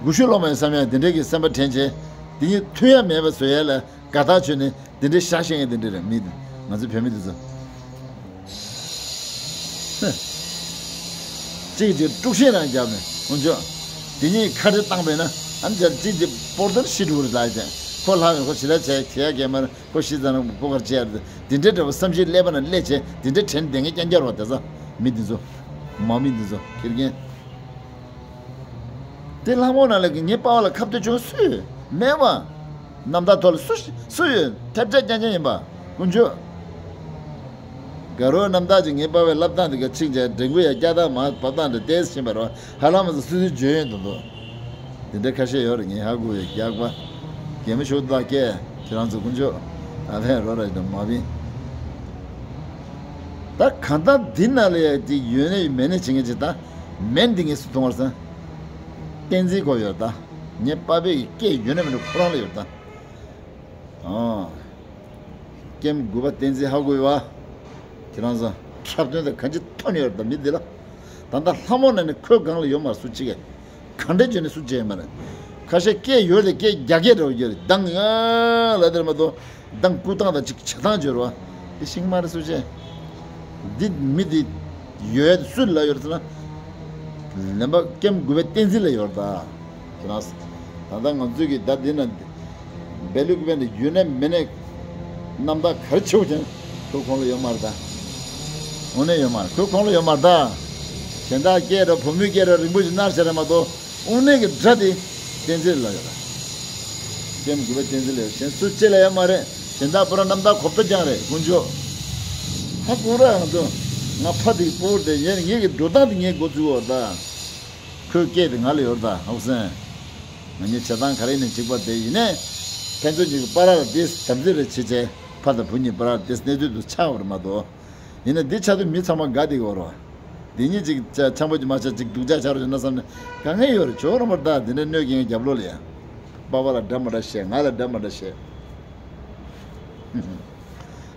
དགུ་ཤུ་ལོ་མ་ཡིན་བསམ་ཡ་དེ་འདྲས་ཀྱི་སེམས་པ་དྲན་བྱས། དེ་གཉིས་མཐུན་ཡ་མེད་པ་བཟོ་ཡ་ལ་དགའ་ཐག་ཆོད་ནས་དེ་འདྲས་ཤ་ཤེས་ཡ་དེ་འདྲས་རེད་མི་དེ་ང་ཚོ་བོད་མི་དེ་ཚོ། གཅིག་གཅིག་དཀྲུག་ཤིང་རང་བརྒྱབ་ནས་ཁོང་ཚོ། དེ་གཉིས་ཁ་བྲལ་བཏང་པས་ན་ཨ་ནི་ཅར་གཅིག་གཅིག་པོར་དོན་ཤི་འགྲོ་རེད་ལ་ཡ་ཅན་ཁོ་ལྷག་ཡོད་ཁོ་ཞི་ལ་བྱས་ཁྱེད་ཡ་གས་མར་ཁོ་ཤི་ཙང་ཁོ་གར་བྱས་རེད་དེ་འདྲས་འདྲ་བོ་བསམ་གཞིག་ཀླད་པ་ན་སླེབས་བྱས་དེ་འདྲས་དྲན་བསྡད་མཁན་རྐྱང་རྐྱང་རེད་བ་དེ་ཚོ་མི་དེ་ཚོ། མ་མི་དེ་ཚོ་ཁེར་རྐྱང་། དེ་ལྷ་མོ་ན་ལ་གི་ངའི་པ་ཕ་ལ་ཁ་གཏད་བྱུང་སུས་མེད་པ། རྣམ་ཐར་ཐོག་ལ་སུ་སུ་ཡོད་ཐེབས་ཆག་རྐྱང་རྐྱང་ཡིན་པ་ཀུན་སྤྱོད། དགའ་རོགས་རྣམ་དག་ཅིག་ངའི་པ་ཕའི་བསླབ་སྟངས་དེ་ག་ཅིག་བྱས་འདྲེ་མགོ་ཡ་སྐྱ་ཐག་མ་བབས་སྟངས་དེ་ཏོག་ཙམ་ཕྱིན་པ་རེད་བ། ཧ་ལམ་མ་ཟད་སུ་སུའི་འཇོན་ཡོད་དོ་དོ། དེ་འདྲ་ཁ་ཤས་ཡོད་རེད། ངས་ཧ་གོ་བའི་རྒྱག་པ། གད་མོ་ཤོར་དུ་ལག་སྐྱེས་ཁྱེད་རང་ཚོ་ཀུན་སྤྱོད་ཨ་ཕའི་རོ་ར་ཡི་དང་མ་བིན། ད་གང་ལྟར་འདི་ན་ལ་ཡ་དེ་ཡོད་ནས་མེད་ནས་བྱེད་མཁན་ཅིག་ད། མེད་འདི་ངས་སུ་མཐོང་བར་སོང་། བསྟན་འཛིན་སྒོ་ཡོད་ད། ངའི་པ་ཕའི་སྐད་ཡོད་ན་མེད་ན་ཁོ་རང་ལ་ཡོད་ད། ཨང་། ཀེམ་དགུ་པ་བསྟན་འཛིན་ཧ་གོ་ཡོད་བ། ཁྱེད་རང་ཚོ་འཁྲབ་སྟོན་དང་གང་ཅི་ཐོན་ཡོད་ད་མི་འདི་ལ། ད་ལྟ་ལྷ་མོ་ན་ནི་ཁོའི་སྒང་ལ་ཡོད་མ་རེད་སུ་གཅིག་གིས། གང་འདྲ་བྱས་ནས་སུ་བྱས་མ་རེད། ཁ་ཤས་སྐད་ཡོད་རེད་སྐད་རྒྱག་སྐད་འདྲ་བོ་ཡོད་རེད་མདང་ང་ལ་དེར་མ་གཏོགས། མདང་སྐུ་ཐང་དང་གཅིག་བྱ་ཐང་སྦྱོར་བ། དེ་ཤིང་དམར་སུ་བྱས། འདི་མི་འདི་ཡོད་སུ་ལ་ཡོད་ཟེར་ན། ལན་པ་ཀེམ་དགུ་པའི་བསྟན་འཛིན་ལ་ཡོད་ད། ཁྱེད་རང་། ད་ལྟ་ང་ཚོས་ཀྱི་ད་འདི་ན། བེ་ལུག་པའི་ནི་ཡོད་ན་མེད་ན། རྣམ་དག་གར་ཆེ་བོ་ཅན། ཁོ་ཁོང་ལ་ཡོད་མ་རེད་ད། དངོས་གནས་ཡོད་མ་རེད་ཁོ་ཁོང་ལ་ཡོད་མ་རེད་ད། གཞན་དག་སྐད་ར་བུ་མོའི་སྐད་ར་རིང་པོ་ཞིག་མནར་བྱས་རེད་མ་གཏོགས། དངོས་གནས་ཀྱི་དགྲ་དེ་བསྟན་འཛིན་ལ་ཡོད་རེད། ཀེམ་དགུ་པའི་བསྟན་འཛིན་ལ་ཡོད་གཞན་སུ་གཅིག་ལ་ཡོད་མ་རེད། གཞན་དག་པུ་ར་རྣམ་དག་གོ་བརྡ་རྐྱང་རེད་དཀོན་མཆོག་ཧ་གོ་ར་ང་ཚོ། ང་ཕ་དེ་སྤོ་བོ་དེ་ཡན་ངེད་ཀྱི་འགྲོ་སྟངས་དེ་ངའི་འགོ་བཙུགས་ཡོད་རེད་ད། ཁོའི་སྐད་དེ་ང་ལ་ཡོད་རེད་ད་ཧོག་སེང་། ང་གཉིས་བྱེད་སྟངས་ག་རེ་ནས་གཅིག་པ་དེ་ཡིན་ནས། ཕན་ཚུན་གཉིས་ཀྱི་བར་ལ་དེ་དམ་ཚིག་རེ་བྱེད་བྱས་ཕ་དང་བུ་གཉིས་བར་ལ་དེ་གནས་ཚུལ་དུ་ཆགས་པ་རེད་མ་གཏོགས། ཡིན་ན་འདི་ཆགས་དུས་མི་ཚང་མ་དགའ་བསྡད་ཀྱི་ཡོད་རེད་བ། འདི་གཉིས་ཅིག་ཆ་འཆམ་པོ་ཅིག་མ་ཆགས་ཅིག་སྡུག་ཅག་ཆགས་རོགས་བྱུང་ན་བསམ་ནས་དཀའ་ངལ་ཡོད་རེད་ཇོ་རོ་མར་ད་འདི་འདྲ་གནོད་སྐྱེལ་མཁན་རྒྱབ་ལོགས་ལ་ཡ། པ་ཕ་ལ་འདྲ་མ་འདྲ་བཤད་ང་ལ་འདྲ་མ་འདྲ་བཤད།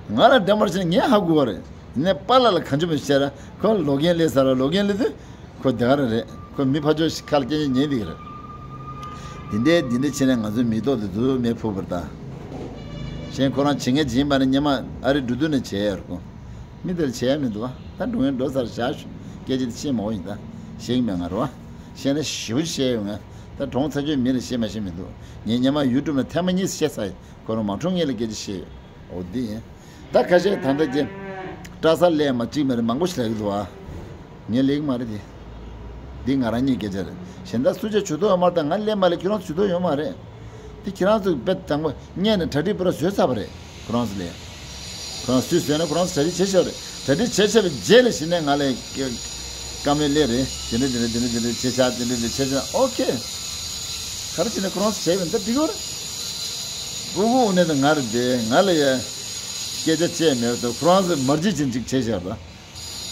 ང་ལ་འདྲ་མར་བྱས་ངས་ཧ་གོ་བ་རེད། ནས་པཱ་ལགས་ལ་གང་བྱུང་མི་བཤད་ར་ཁོ་ལོག་གིན་སླེབས་ས་ར་ལོག་གིན་སླེབས་དུས་ཁོ་དེ་ག་ར་རེད། ཁོ་མི་ཕར་ཕྱོགས་ཤིག་ཁ་ལ་སྐད་ཆ་ཉན་འདི་གི་རེད། འདི་འདྲའི་འདི་འདྲའི་བྱས་ནས་ང་ཚོའི་མི་ཐོག་དེ་ཚོ་མེ་ཕུག་པར་ད། གཞན་ཁོ་རང་བྱེད་ངན་བྱིན་པ་ནི་སྙེ་མ་ཨ་རི་འགྲོ་དུས་ནས་བྱས་ཡོད་རེད་ཁོ། མི་དེར་བྱས་ཡ་མི་འདུག་བ། ད་འགྲོ་ངན་འགྲོ་ཚར་བཞག་ཤོག་སྐད་ཆ་དེ་བཤད་མ་འོ་ཡིན་ད། བཤད་ཀྱི་མེད་ང་རོ་བ། བཤད་ན་ཞེ་པོ་བཤད་ཡོད་ང་། ད་གྲོང་ཚ་ཆོས་མི་ལ་བཤད་མ་བཤད་མི་འདུག་ངས་སྙེ་མ་ཡུ་ཊུབ་ནས་ཐེངས་མ་གཉིས་བཤད་ཚར་ཡོད། ཁོ་རང་མ་འཁྲུངས་སྔོན་ལ་སྐད་ཆ་བཤད་ཡོད། འོ་འདི་ཡིན། ད་ཁ་ཤས་ད་ལྟ་ཀྱི་སྐྲ་སར་ལས་མ་གཅིག་མ་རེད་མང་པོ་ཞིག་ལབ་ཀྱི་འདུག་ཨ། ངས་ལེགས་མ་རེད་དེ། འདི་ང་རང་ཉིད་སྐད་ཆ་རེད། གཞན་དག་སུ་ཆ་ཇུས་གཏོགས་ཡོད་མ་རེད། ད་ང་ལས་མ་ལས་ཁྱོད་རང་ཇུས་གཏོགས་ཡོད་མ་རེད། དེ་ཁྱེད་རང་ཚོ་དཔེ་དང་པོ་སྔས་ནས་གྲ་སྒྲིག་པུ་ར་བཟོས་ཚར་བ་རེད། ཁོ་རང་ཚོ་ལས། ཁོ་རང་ཚོས་བཟོས་ན་ཁོ་རང་ཚོ་གྲ་སྒྲིག་བྱས་ཤག་རེད། གྲ་སྒྲིག་བྱས་ཤག་པའི་རྗེས་ལ་གཞི་ནས་ང་ལ་བཀའ་མོལ་སླེབས་རེད། དེ་འདྲ་དེ་འདྲ་དེ་འདྲ་དེ་འདྲ་བྱས་ཤག་དེ་འདྲ་དེ་འདྲ་བྱས་ཤག་ཨོ་ཁེ། ག་རེ་བྱས་ན་ཁོ་རང་ཚོ་བྱས་པ་འདི་འགྲིག་གི་རེད། སྤུ་གུ་འུ་ནས་ད་ང་རེད་དེ་ང་ལ་ཡ་སྐད་ཆ་བཤད་མེད་པ་ད་ཁོ་རང་ཚོ་མར་གཅིག་བྱིན་གཅིག་བྱས་ཤག་རེད།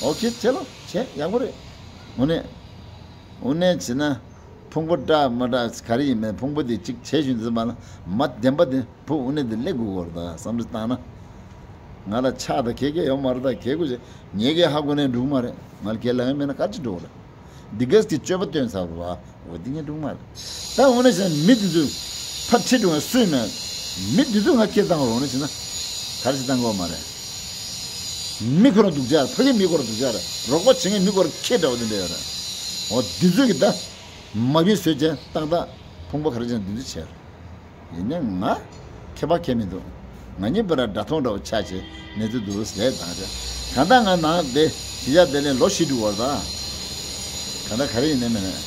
ཨོ་ཁེ་བྱས་ལོ་བྱས་ཡག་པོ་རེད། འུ་ནས་འུ་ནས་བྱས་ན། ཕུང་པོ་བཀྲ་མ་བཀྲ་ག་རེ་ཡིན་མིན་ཕུང་པོ་དེ་གཅིག་བྱས་བཞིན་དུ་མ་ལ་མ་བདེན་པ་དེ་བུ་འུ་ནས་དེ་སླེབས་དགོས་ཀྱི་རེད་ད་བསམ་བློ་བཏང་ན། ང་ལ་ཆགས་ད་གེ་གེ་ཡོད་མ་རེད་ད་གེ་དགོས་ཆེ་ངས་གེ་ཧ་གོ་ནས་འགྲུག་མ་རེད། ང་ལ་གེ་ལ་ཡང་མེད་ན་ག་ཅི་འགྲོ་གི་རེད། འདི་གས་ཀྱི་སྤྱོད་པ་སྟོན་ཚར་བ་འོ་འདི་ངས་འགྲུག་མ་རེད། ད་འོ་ན་བྱས་ན་མི་དེ་ཚོས་ཕར་ཁྲིད་འགྲོ་ངས་སུས་མེད། མི་དེ་ཚོས་ང་སྐད་བཏང་བ་འོ་ན་བྱས་ན་ག་རེ་ཞིག་བཏང་དགོས་མ་རེད། མི་ཁོ་རང་སྡུག་ཅག་རེད། ཕ་གི་མི་ཁོ་རང་སྡུག་ཅག་རེད། རོགས་པ་བྱེད་མཁན་མི་ཁོ་རང་ཁྱེད་འདྲ་བོ་དེ་འདྲ་ཡོད་རེད། འོ་འདི་ཚོས་ཀྱི་ད། མ་བིན་བཟོས་བྱས་ཏག་ཏག་ཕུང་པོ་ག་རེ་བྱས་ན་འདི་འདི་བྱས། ཡིན་ནའི་ང་ཁྱད་པར་ཁྱད་མི་འདུག་ང་གཉིས་བར་དགྲ་མཐོང་འདྲ་བོ་ཆགས་བྱས་གནས་ཚུལ་འདུག་ཟེར་དང་བྱས། གང་ལྟར་ང་ནང་དེ་གཞིས་ཆགས་དེ་ལས་ལོ་བཞི་དྲུག་བར་དང་། གང་ལྟར་ག་རེ་ཡིན་ནའི་མིན་ནའི།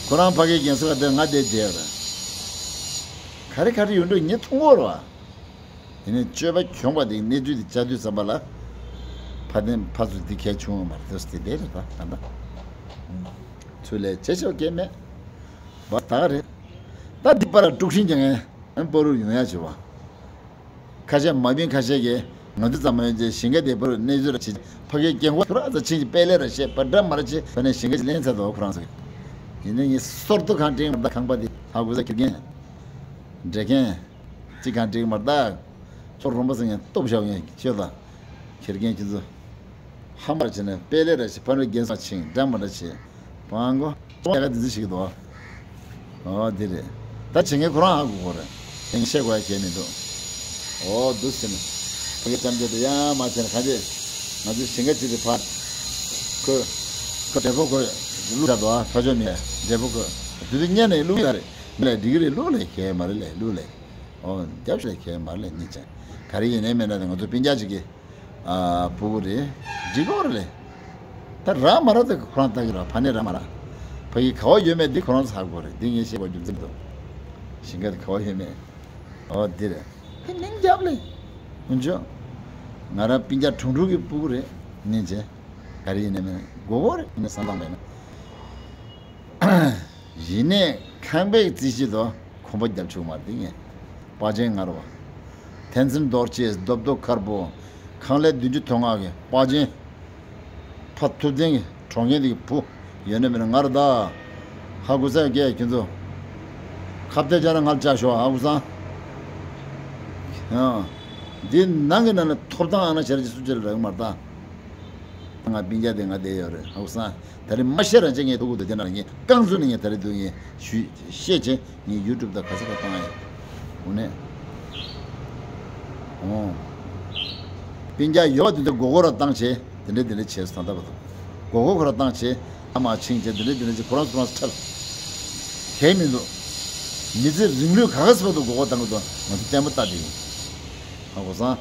ཁོ་རང་ཕ་གིའི་རྒན་གསོ་བ་དེ་ང་དེ་བསྡད་ཡོད་རེད། ག་རེ་ག་རེ་ཡོད་འགྲོ་ངས་མཐོང་གི་ཡོད་རེད་བ། ཡིན་ནའི་སྤྱོད་པ་གྱོང་པ་དེ་གནས་ཚུལ་དེ་བཅར་དུས་ཙམ་པ་ལ། ཕ་དེ་ཕ་ཚོ་འདི་གལ་ཆུང་བ་མ་རེད་དེ་དེ་རེད་ད་ད་ད། ཚུར་ལས་བྱེད་ཆོག་གི་མེད། བ་ད་རེད། ད་འདི་པར་དཀྲུག་ཤིང་རྒྱག་མཁན་པ་རུ་ཡོང་ཡ་བྱེད་བ། ཁ་ཤས་མ་བིན་ཁ་ཤས་ཀྱིས་ང་ཚོ་ཙམ་མ་ཡོང་ཅེས་ཞིང་ཁ་དེ་པར་གནས་ཚུལ་ར་བྱེད་ཕ་གིའི་རྒན་གོག་ཁྱོད་ར་ཚ་ཆིང་གི་དཔེ་ལས་ར་བཤད་པ་འདྲ་མ་ར་བྱེད་ད་ནས་ཞིང་ཁ་ཅིག་ལེན་ཚར་དོ་ཁོ་རང་ཚོ་གི། ཡིན་ནའི་ངས་སོར་ཐོ་གང་དྲན་མ་ད་ཁང་པ་དེ་ཧ་གོ་ས་ཁྱེར་མཁན། འདྲེ་མཁན། ཅི་གང་འགྲིག་མ་རེད་ད། ཚོ་རོམ་པ་ཟེར་མཁན་སྟོབས་ཞབས་མཁན་ཁྱོད་དང་། ཁྱེར་མཁན་ཁྱེད་ཚོ། ཧམ་པར་བྱས་ནས་དཔེ་ལས་ར་ཞིག་ཕ་ནུ་རྒན་སང་ཆིང་འདྲ་མ་འདྲ་བྱེད། པང་གོ། ཙོང་ཡ་ག་འདི་ཚོ་ཞིག་འདུག་ཨོ་འདི་རེད། ད་བྱེད་མཁན་ཁོ་རང་ཧ་གོ་གོ་རེད། དེང་བཤད་དགོས་ཡ་གལ་མི་འདུག་ཨོ་འདུག་ཟེར་ནས། ཕ་གི་ཙམ་བྱས་ཏེ་ཡང་མ་བྱས་ན་གང་བྱེད། ང་ཚོའི་ཞིང་ཁ་ཅིག་རེད་ཕ། ཁོས། ཁོ་འབྲས་བུ་ཁོས། བླུགས་ཚར་འདུག་ཨ་ཕ་ཆོས་མེད། འབྲས་བུ་ཁོས། དེ་ཚོ་བརྙན་ནས་བླུགས་ཡ་རེད། མི་ལ་འགྲིག་གི་རེད་བླུགས་ལས་གལ་མ་རེད་ལས་བླུགས་ལས། ཨོ། རྒྱབ་ཤོག་ལས་ཁྱེད་མར་ལས་གཉིས་ཅན། ག་རེ་ཡིན་ནའི་མེད་ན་ང་ཚོ་སྤུན་ཀྱག་ཅིག་གི། ཨ། ཕྲུ་གུ་རེད། འགྲིག་གོ་རེད་ལས། ད་རག་མ་རག་ད་ཁོ་རང་ལྟ་གི་ར་ཕ་ནས་རག་མ་རག་ཕ་གི་ག་བ་ཡོད་མེད་འདི་ཁོ་རང་ཚོ་ཧ་གོ་རེད་འདི་ངས་བཤད་པ་རྒྱུ་མཚན་འདུག་ཞིང་ཁ་དེ་ག་བ་ཡོད་མེད། ཨོ་འདི་རེད། ཧེ་མིང་རྒྱབ་ལས། ཧུན་ཅོ། ང་རང་སྤུན་ཀྱག་ཁྲུང་ཁྲུང་གི་ཕྲུ་གུ་རེད་གཉིས་ཅན། ག་རེ་ཡིན་ནའི་མེད་ན་དགོས་གོ་རེད་ཡིན་ན་བསམ་བཏང་བས་ན། ཡིན་ནའི་ཁང་པའི་རྩིས་གཞི་དང་གོམ་པ་རྒྱབ་ཆོག་མ་རེད་ངས། པ་ཅན་ངར་བ། ཐན་ཚིན་རྡོ་རྗེ་རྡོབ་རྡོབ་དཀར་པོ། ཁང་ལས་བདུན་ཅུ་དོན་ལྔ་གི་པ་ཅན། ཕ་ཐུབ་བསྟན་གྱི་གྲོང་ཁྱེར་འདི་གི་བུ། ཡོད་ན་མེད་ན་ངར་ད། ཧ་གོ་ས་ཡོད་ཀྱི་ཁྱོད་ཚོ། ཁ་གཏད་བཅག་ན་ངར་བཅག་ཤོག་ཧ་གོ་སང་། ཡང་། འདི་ནང་གི་ནང་ནས་ཐོབ་ཐང་ཨ་ན་བྱ་ར་ཅི་སུ་བྱེད་ར་རག་མ་རེད་ད། ང་སྤུན་ཀྱག་དེ་ང་བསྡད་ཡོད་རེད་ཧ་གོ་སང་། ད་རེས་མ་བཤད་རང་ཅག་ངས་ཐུག་གི་འདུག་དེ་ན་ངས་རྐང་བཙུགས་ནས་ངས་ད་རེས་འདུག་ངས་ཞུས་བཤད་བྱས་ངས་ཡུ་ཊུབ་དང་ག་ས་ག་བཏང་ཡ། འོ་ནས། འོ། སྤུན་ཀྱག་ཡོད་པ་དེ་ཚོ་མགོ་སྐོར་ར་བཏང་བྱས་དེ་འདྲས་དེ་འདྲས་བྱས་སོང་ད་ལྟ་བར་དུ། མགོ་སྐོར་ཁོ་ར་བཏང་བྱས་ཨ་མ་ཕྱིན་བྱས་དེ་འདྲས་དེ་འདྲས་བྱས་ཁོ་རང་ཚོ་ཁོ་རང་ཚོ་ཁྲལ། གལ་མི་འདུག་མི་ཚེ་རིང་ལུས་ག་ག་ཚོད་བར་དུ་མགོ་སྐོར་བཏང་གི་འདུག་ང་ཚོ་བརྟན་པོ་ལྟ་བསྡད་ཡོད། ཧ་གོ་སང་།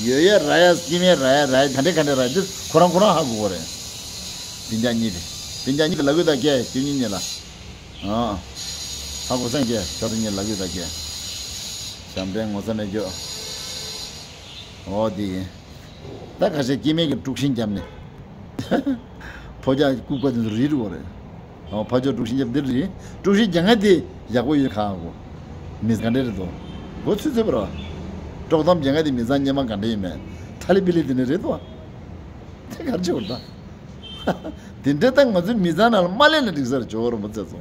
ཡོད་ཡ་ར་ཡ་སྐྱིད་མེད་ར་ཡ་ར་ཡ་ག་འདྲས་ག་འདྲས་ར་ཡ་འདི་ཁོ་རང་ཁོ་རང་ཧ་གོ་གོ་རེད། སྤུན་ཀྱག་གཉིས་དེ། སྤུན་ཀྱག་གཉིས་དེ་ལབ་གི་ད་ཀྱེ་ཁྱོད་གཉིས་གཉིས་ལ། ཨ། ཧ་གོ་སང་ཀྱེ་ཁྱོད་ཚོ་གཉིས་ལབ་གི་ད་ཀྱེ། ཞབས་འདྲེན་ངོ་ཚ་མེད་ཀྱོ། འོ་དེ་ཡིན། ད་ཁ་ཤས་སྐྱེ་དམན་གྱི་དཀྲུག་ཤིང་བརྒྱབ་ནས། ཕོ་རྒྱག་ལྐུགས་པ་དེ་ཚོ་རིལ་རུ་བ་རེད། ཨོ་ཕ་ཆོས་དཀྲུག་ཤིང་རྒྱབ་འདིར་རེད། དཀྲུག་ཤིང་རྒྱག་མཁན་དེ་ཡག་པོ་ཡོད་ཁག་གོ། མི་ག་འདྲ་རེད་དོ། མགོ་ཚོད་ཚོད་པ་ར། དཀྲོག་གཏམ་རྒྱག་མཁན་དེ་མི་ཚང་སྙེ་མ་ག་འདྲ་ཡིན་མེད། ཐ་ལི་པི་ལི་དེ་འདྲ་རེད་དོ། དེ་གར་ཆེ་བར་ད། དེ་འདྲ་ད་ང་ཚོའི་མི་ཚང་ནང་ལ་མ་ལས་ན་འགྲིག་ས་རེད་ཇོ་བོ་རིན་པོ་ཆེ་ཚོ།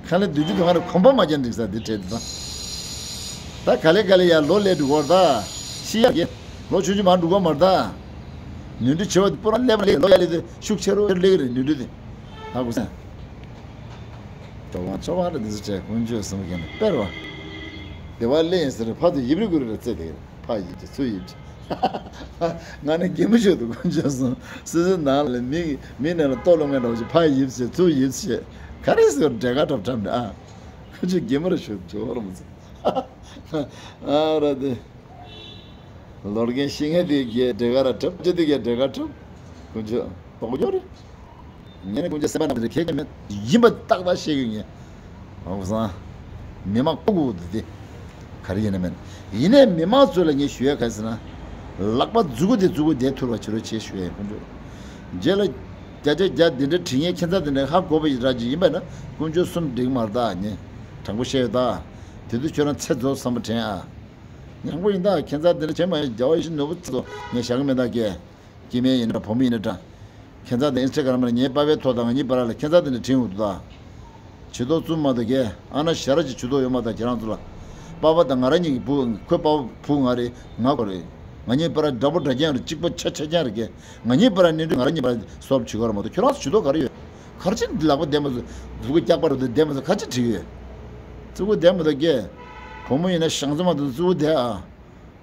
ཁ་ལས་བདུད་ཀྱི་དོན་ལ་གོམ་པ་མ་རྒྱག་འགྲིག་ས་དེ་བྲལ་དེ་ད། ད་ག་ལེ་ག་ལེ་ཡར་ལོ་ལས་འགྲོ་གི་རེད་ད། ཤི་ཡག་གི། ལོ་ཆུང་ཆུང་མར་འགྲོ་གི་མ་རེད་ད། ནུས་འདྲི་བྱེད་པ་དེ་པུ་ར་ལེབ་ལེ་ལོ་ཡར་ལེ་དེ་ཤུགས་ཆེ་རུ་ལེ་གི་རེད་ནུས་འདྲི་དེ། ཧ་གོ་སོང་། ཅོ་བང་ཅོ་བང་རེད་འདི་ཚོ་བྱས་དཀོན་མཆོག་གསུམ་གྱི་ནི་དཔེར་བ། བདེ་བ་གླེང་ཟེར་ཕ་དུ་ཡིབ་རི་གུ་རི་རེད་རྩེ་དེ་རེད་ཕ་ཡིབ་ཀྱི་ཚུ་ཡིབ་ཀྱི། ང་ནི་རྒན་མོ་ཞིག་ཏུ་དཀོན་མཆོག་གསུམ་སོ་སོའི་ནང་ལ་མི་མི་ནང་ལ་ལྟོ་སློང་མཁན་འདྲ་བོ་ཞིག་ཕ་ཡིབ་ཟེར་ཚུ་ཡིབ་ཟེར་ག་རེ་ཟེར་འབྲེལ་ཁ་གྲབ་གྲབ་འདྲ་ཨ། ཁོ་ཚོས་རྒན་མོ་རེ་ཞུ་ཇོ་བོར་མི་ཚེ། ཨ་ར་དེ། ལོར་རྒན་ཤི་ངེ་དེ་གའི་འབྲེལ་ག་ར་གྲབ་ཅི་དེ་གའི་འབྲེལ་ག་གྲབ། ཀུན་སྤྱོད་དོག་ཅོ་རེད། ངས་ནི་ཀུན་སྤྱོད་སེམས་པ་ནང་དེ་ཁེག་མེད་ཡིན་པ་ཏག་ཏག་བཤད་གི་ངས། ཨོ་སང་། མི་མང་ཀུ་ཀུ་དེ་དེ། ག་རེ་ཡིན་ན་མེད། ཡིན་ནའི་མི་མང་ཚོ་ལ་ངས་ཞུ་ཡ་ག་རེ་ཟེར་ན། ལག་པ་མཛུ་གུ་དེ་མཛུ་གུ་དེ་ཐུར་བ་བྱེད་རོགས་བྱེད་ཞུ་ཡ་ཀུན་སྤྱོད། རྗེས་ལ། བརྒྱ་ཆ་བརྒྱ་འདི་འདྲ་དྲི་ངན་ཁྱད་མཚར་འདི་འདྲ་ཧ་གོ་བ་ཡི་ར་ཅིག་ཡིན་པ་ན་ཀུན་སྤྱོད་གསུམ་འགྲིག་མ་རེད་ད་ངས་དྲང་པོ་བཤད་ཡོད་ད། དེ་དུས་ཁྱོད་རང་ཚེ་རྫོགས་བསམ་པ་དྲན་ཨ། ཡང་པོ་ཡིན་ད་ཁྱད་མཚར་འདི་འདྲ་བྱེད་མ་ཡིན་རྒྱལ་བ་ཡེ་ཤེས་ནོར་བུ་ཚེ་རྫོགས་ངས་བཞག་གི་མེད་ད་ཀྱེ། སྐྱེ་དམན་ཡིན་ན་འདྲ་བུ་མོ་ཡིན་ན་འདྲ། ཁྱད་མཚར་འདི་ཨིན་སི་ཊ་གྷ་རམ་ལ་ངའི་པ་ཕའི་ཐོག་དང་ང་གཉིས་བར་ལ་ཁྱད་མཚར་འདི་འདྲ་བྲིས་འོང་འདུག་ད། ཇུས་གཏོགས་བཙུན་མ་དང་གས་ཨ་ན་ཞ་ར་ཅིག་ཇུས་གཏོགས་ཡོད་མ་ད་ཁྱེད་རང་ཚོ་ལ། པ་ཕ་དང་ང་རང་གཉིས་ཀྱི་བུ་ཁོའི་པ་ཕ་བུ་ང་རེད་ང་ཁོ་རེད། ང་གཉིས་བར་འདྲ་པོ་འདྲ་རྐྱང་རེད་གཅིག་པ་ཆ་ཆ་རྐྱང་རེད་གས། ང་གཉིས་བར་གནས་འདྲི་ང་རང་གཉིས་བར་སོབ་བྱེད་ཀྱི་རེད་མ་གཏོགས་ཁྱོད་རང་ཚོ་ཇུས་གཏོགས་ག་རེ་ཡོད། ག་རེ་བྱས་འདི་ལག་པ་བསྡད་མ་ཚོ་ལུ་གུ་སྐྱག་པ་རུ་དུ་བསྡད་མ་ཚོ་ག་ཅི་བྲིས་ཡོད། ཙི་གུ་བསྡད་མ་ད་གས། བུ་མོ་ཡིན་ན་ཞང་ཚོ་མ་དུ་ཙི་གུ་བསྡད་ཨ།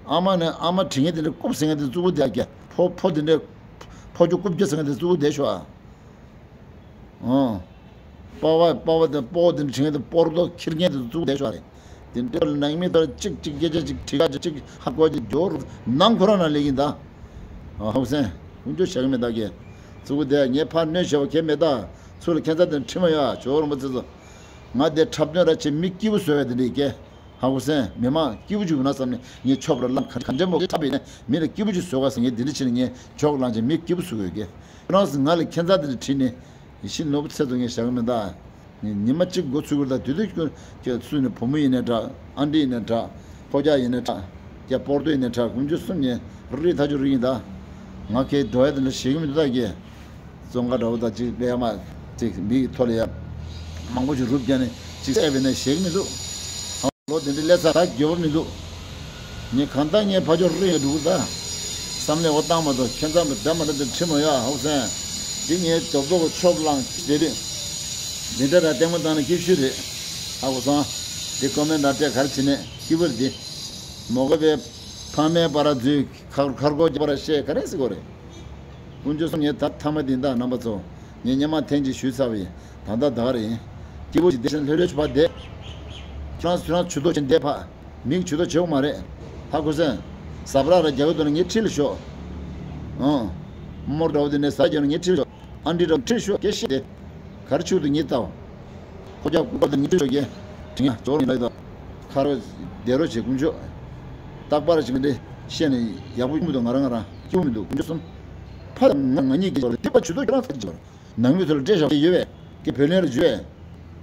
ཨ་མ་ནི་ཨ་མ་དྲི་ངན་དེ་འདྲ་རྐུབ་ཟིན་ངན་དེ་ཙི་གུ་བསྡད་གས་ཕོ་ཕོ་དེ་འདྲ། ཕོ་ཁྱོ་རྐུབ་ཀྱ་ཟིན་ངན་དེ་ཙི་གུ་བསྡད་ཤོག་ཨ། ཨོ། པ་བ་པ་བ་དང་པོ་དེ་འདྲ་བྱེད་མཁན་དེ་པོ་རུ་དོ་ཁྱེར་མཁན་དེ་ཚུགས་བསྡད་ཤོག་རེད། དེ་འདྲ་ནང་མི་ཚོར་གཅིག་གཅིག་སྐད་ཆ་གཅིག་དྲི་ག་གཅིག་ཧ་གོ་གཅིག་འགྱོ་རུ་ནང་ཁོ་རང་ན་ལེགས་ཡིན་ད། ཨོ་ཧོ་སེ། ཀུན་སྤྱོད་བྱ་གི་མེད་ད་གས། ཚུགས་བསྡད་ངས་ཕར་གནོད་བྱེད་པ་གས་མེད་ད། ཚུར་ལ་ཁྱད་མཚར་དེ་འདྲ་ཁྲིད་མ་ཡོད་ཨ་ཇོ་བོ་རིན་པོ་ཆེ་ཚོ། ང་དེ་འཁྲབ་སྟོན་ར་བྱེད་མི་སྐྱིད་པོ་བཟོ་ཡ་དེ་འདྲ་ཡིན་གས། ཧ་གོ་སོང་། མི་མང་སྐྱིད་པོ་ཅིག་ཡོང་ན་བསམ་ནས་ངས་ཆོབ་ར་ལམ་ག་ག་འདྲ་མོ་འཁྲབ་ཡིན་ན་མི་ལ་སྐྱིད་པོ་ཅིག་བཟོ་དགོས་ཟེར་ངས་འདི་འདྲ་བྱས་ནས་ངས་ཇོག་བླངས་བྱས་མི་སྐྱིད་པོ་བཟོ་དགོས་ཀྱི། ཁྱོད་རང་ཚོ་ང་ལ་ཁྱད་མཚར་འདི་འདྲ་བྲིས་ནས་ཡེ་ཤེས་ནོར་བུ་ཚེ་རྫོགས་ངས་བཞག་གི་མིན་ད། ངས་ཉི་མ་གཅིག་འགོ་ཚུགས་དགོས་ད་དུས་དུས་ཁྱོད་ཁྱོད་སུ་ནས་བུ་མོ་ཡིན་ནའི་འདྲ་ཨ་འདྲི་ཡིན་ནའི་འདྲ་ཕོ་རྒྱག་ཡིན་ནའི་འདྲ་རྒྱ་པོར་ཏོ་ཡིན་ནའི་འདྲ་ཀུན་སྤྱོད་གསུམ་ངས་རི་ཐ་ཆུ་རི་ཡིན་ད། ང་ཁའི་འགྲོ་ཡ་དེ་འདྲ་བྱེད་གི་མི་འདུག་ད་ཀྱེ། བཙོན་ཁང་འདྲ་བོ་དང་གཅིག་སླེབས་མ་གཅིག་མི་གི་ཐོ་ལ་ཡ། མང་པོ་ཞིག་རུབ་བརྒྱབ་ནས་གཅིག་བསད་པས་ནས་བཞེས་ཀྱི་མི་འདུག་ལོ་དེ་འདྲའི་སླེབས་ཚར་ད་འགྱོད་པ་མི་འདུག་ངས་གང་ལྟར་ངའི་ཕ་ཕྱོགས་རི་ཡ་འགྲོ་གི་ད། བསམ་ལས་འོ་བཏང་མ་གཏོགས་ཁྱད་མཚར་མི་འདྲ་མ་འདྲ་འདི་ཁྲིད་མ་ཡོད་ཧོ་སེན། འདི་ངའི་རྡོབ་རྡོབ་ཀྱི་ཆོབ་ལངས་དེ་རེད། འདི་འདྲ་ར་ལྟད་མོ་བཏང་ན་སྐྱིད་ཤོས་རེད། ཧ་གོ་སོང་། འདི་ཀོ་མེན་ཊ་སྤྲད་ག་རེ་བྱེད་ནས་སྐྱིད་པོ་རེད་འདི། མོ་གོ་བའི་ཕ་མའི་བར་འཛུལ་ཁར་ཁར་སྒོ་རྒྱག་པར་བཤད་ག་རེ་ཟེར་དགོས་རེད། དཀོན་མཆོག་གསུམ་ངས་ད་ཐ་མ་འདི་འདའ་རྣམ་པ་ཚོ། ངས་སྔོན་མ་ཐེངས་གཅིག་ཞུས་ཚར་བ་ཡིན། ད་ལྟ་ད་ག་རེ་ཡིན། སྐྱིད་པོ་ཞིག་བསྡད་ཤིང་ལྷོད་ལྷོད་ཞིག་ཕར་བསྡད། ཁྱོད་རང་ཚོ་ཁྱོད་རང་ཇུས་གཏོགས་བྱེད་བསྡད་ཕ། མིག་ཇུས་གཏོགས་བྱེད་དགོས་མ་རེད། ཧ་གོ་སོང་། ཟ་བྲག་ར་རྒྱག་གི་འདུག་ན་ངའི་འཁྲིས་ལ་ཤོག་ཨང་། རྨོ་འདྲ་བོ་དེ་ནས་ཟ་རྒྱག་ན་ངའི་འཁྲིས་ལ་ཤོག་ཨ་འདྲི་འདྲ་བོ་འཁྲིས་ཤོག་སྐད་བཤད་དེ། ག་རེ་བྱུང་འདུག་ངས་ལྟ་བ། ཁོ་རྒྱག་ཀུ་ཀར་དེ་ངའི་འཁྲིས་ཤོག་གེ། དྲིང་ཡ་ཇོར་ཡིན་ལ་ཡི་ད། ཁ་རོ། བདེ་རོགས་བྱེད་དཀོན་མཆོག་ཏག་པར་ཅིག་འདི་བཤད་ནས་ཡག་པོ་སྐྱིད་མི་འདུག་ང་རང་ང་རང་སྐྱིད་པོ་མི་འདུག་དཀོན་མཆོག་གསུམ། ཕ་དང་ང་ང་གཉིས་ཀྱི་ཇོར་འདི་པ་ཇུས་གཏོགས་ཁྱོད་རང་ཚོ་ཇོར། ནང་མི་ཚོ་ལ་སྤྲད་བཞག་ཡོད་པས། ཀྱི་བོད་ལན་རུ་བརྗོད།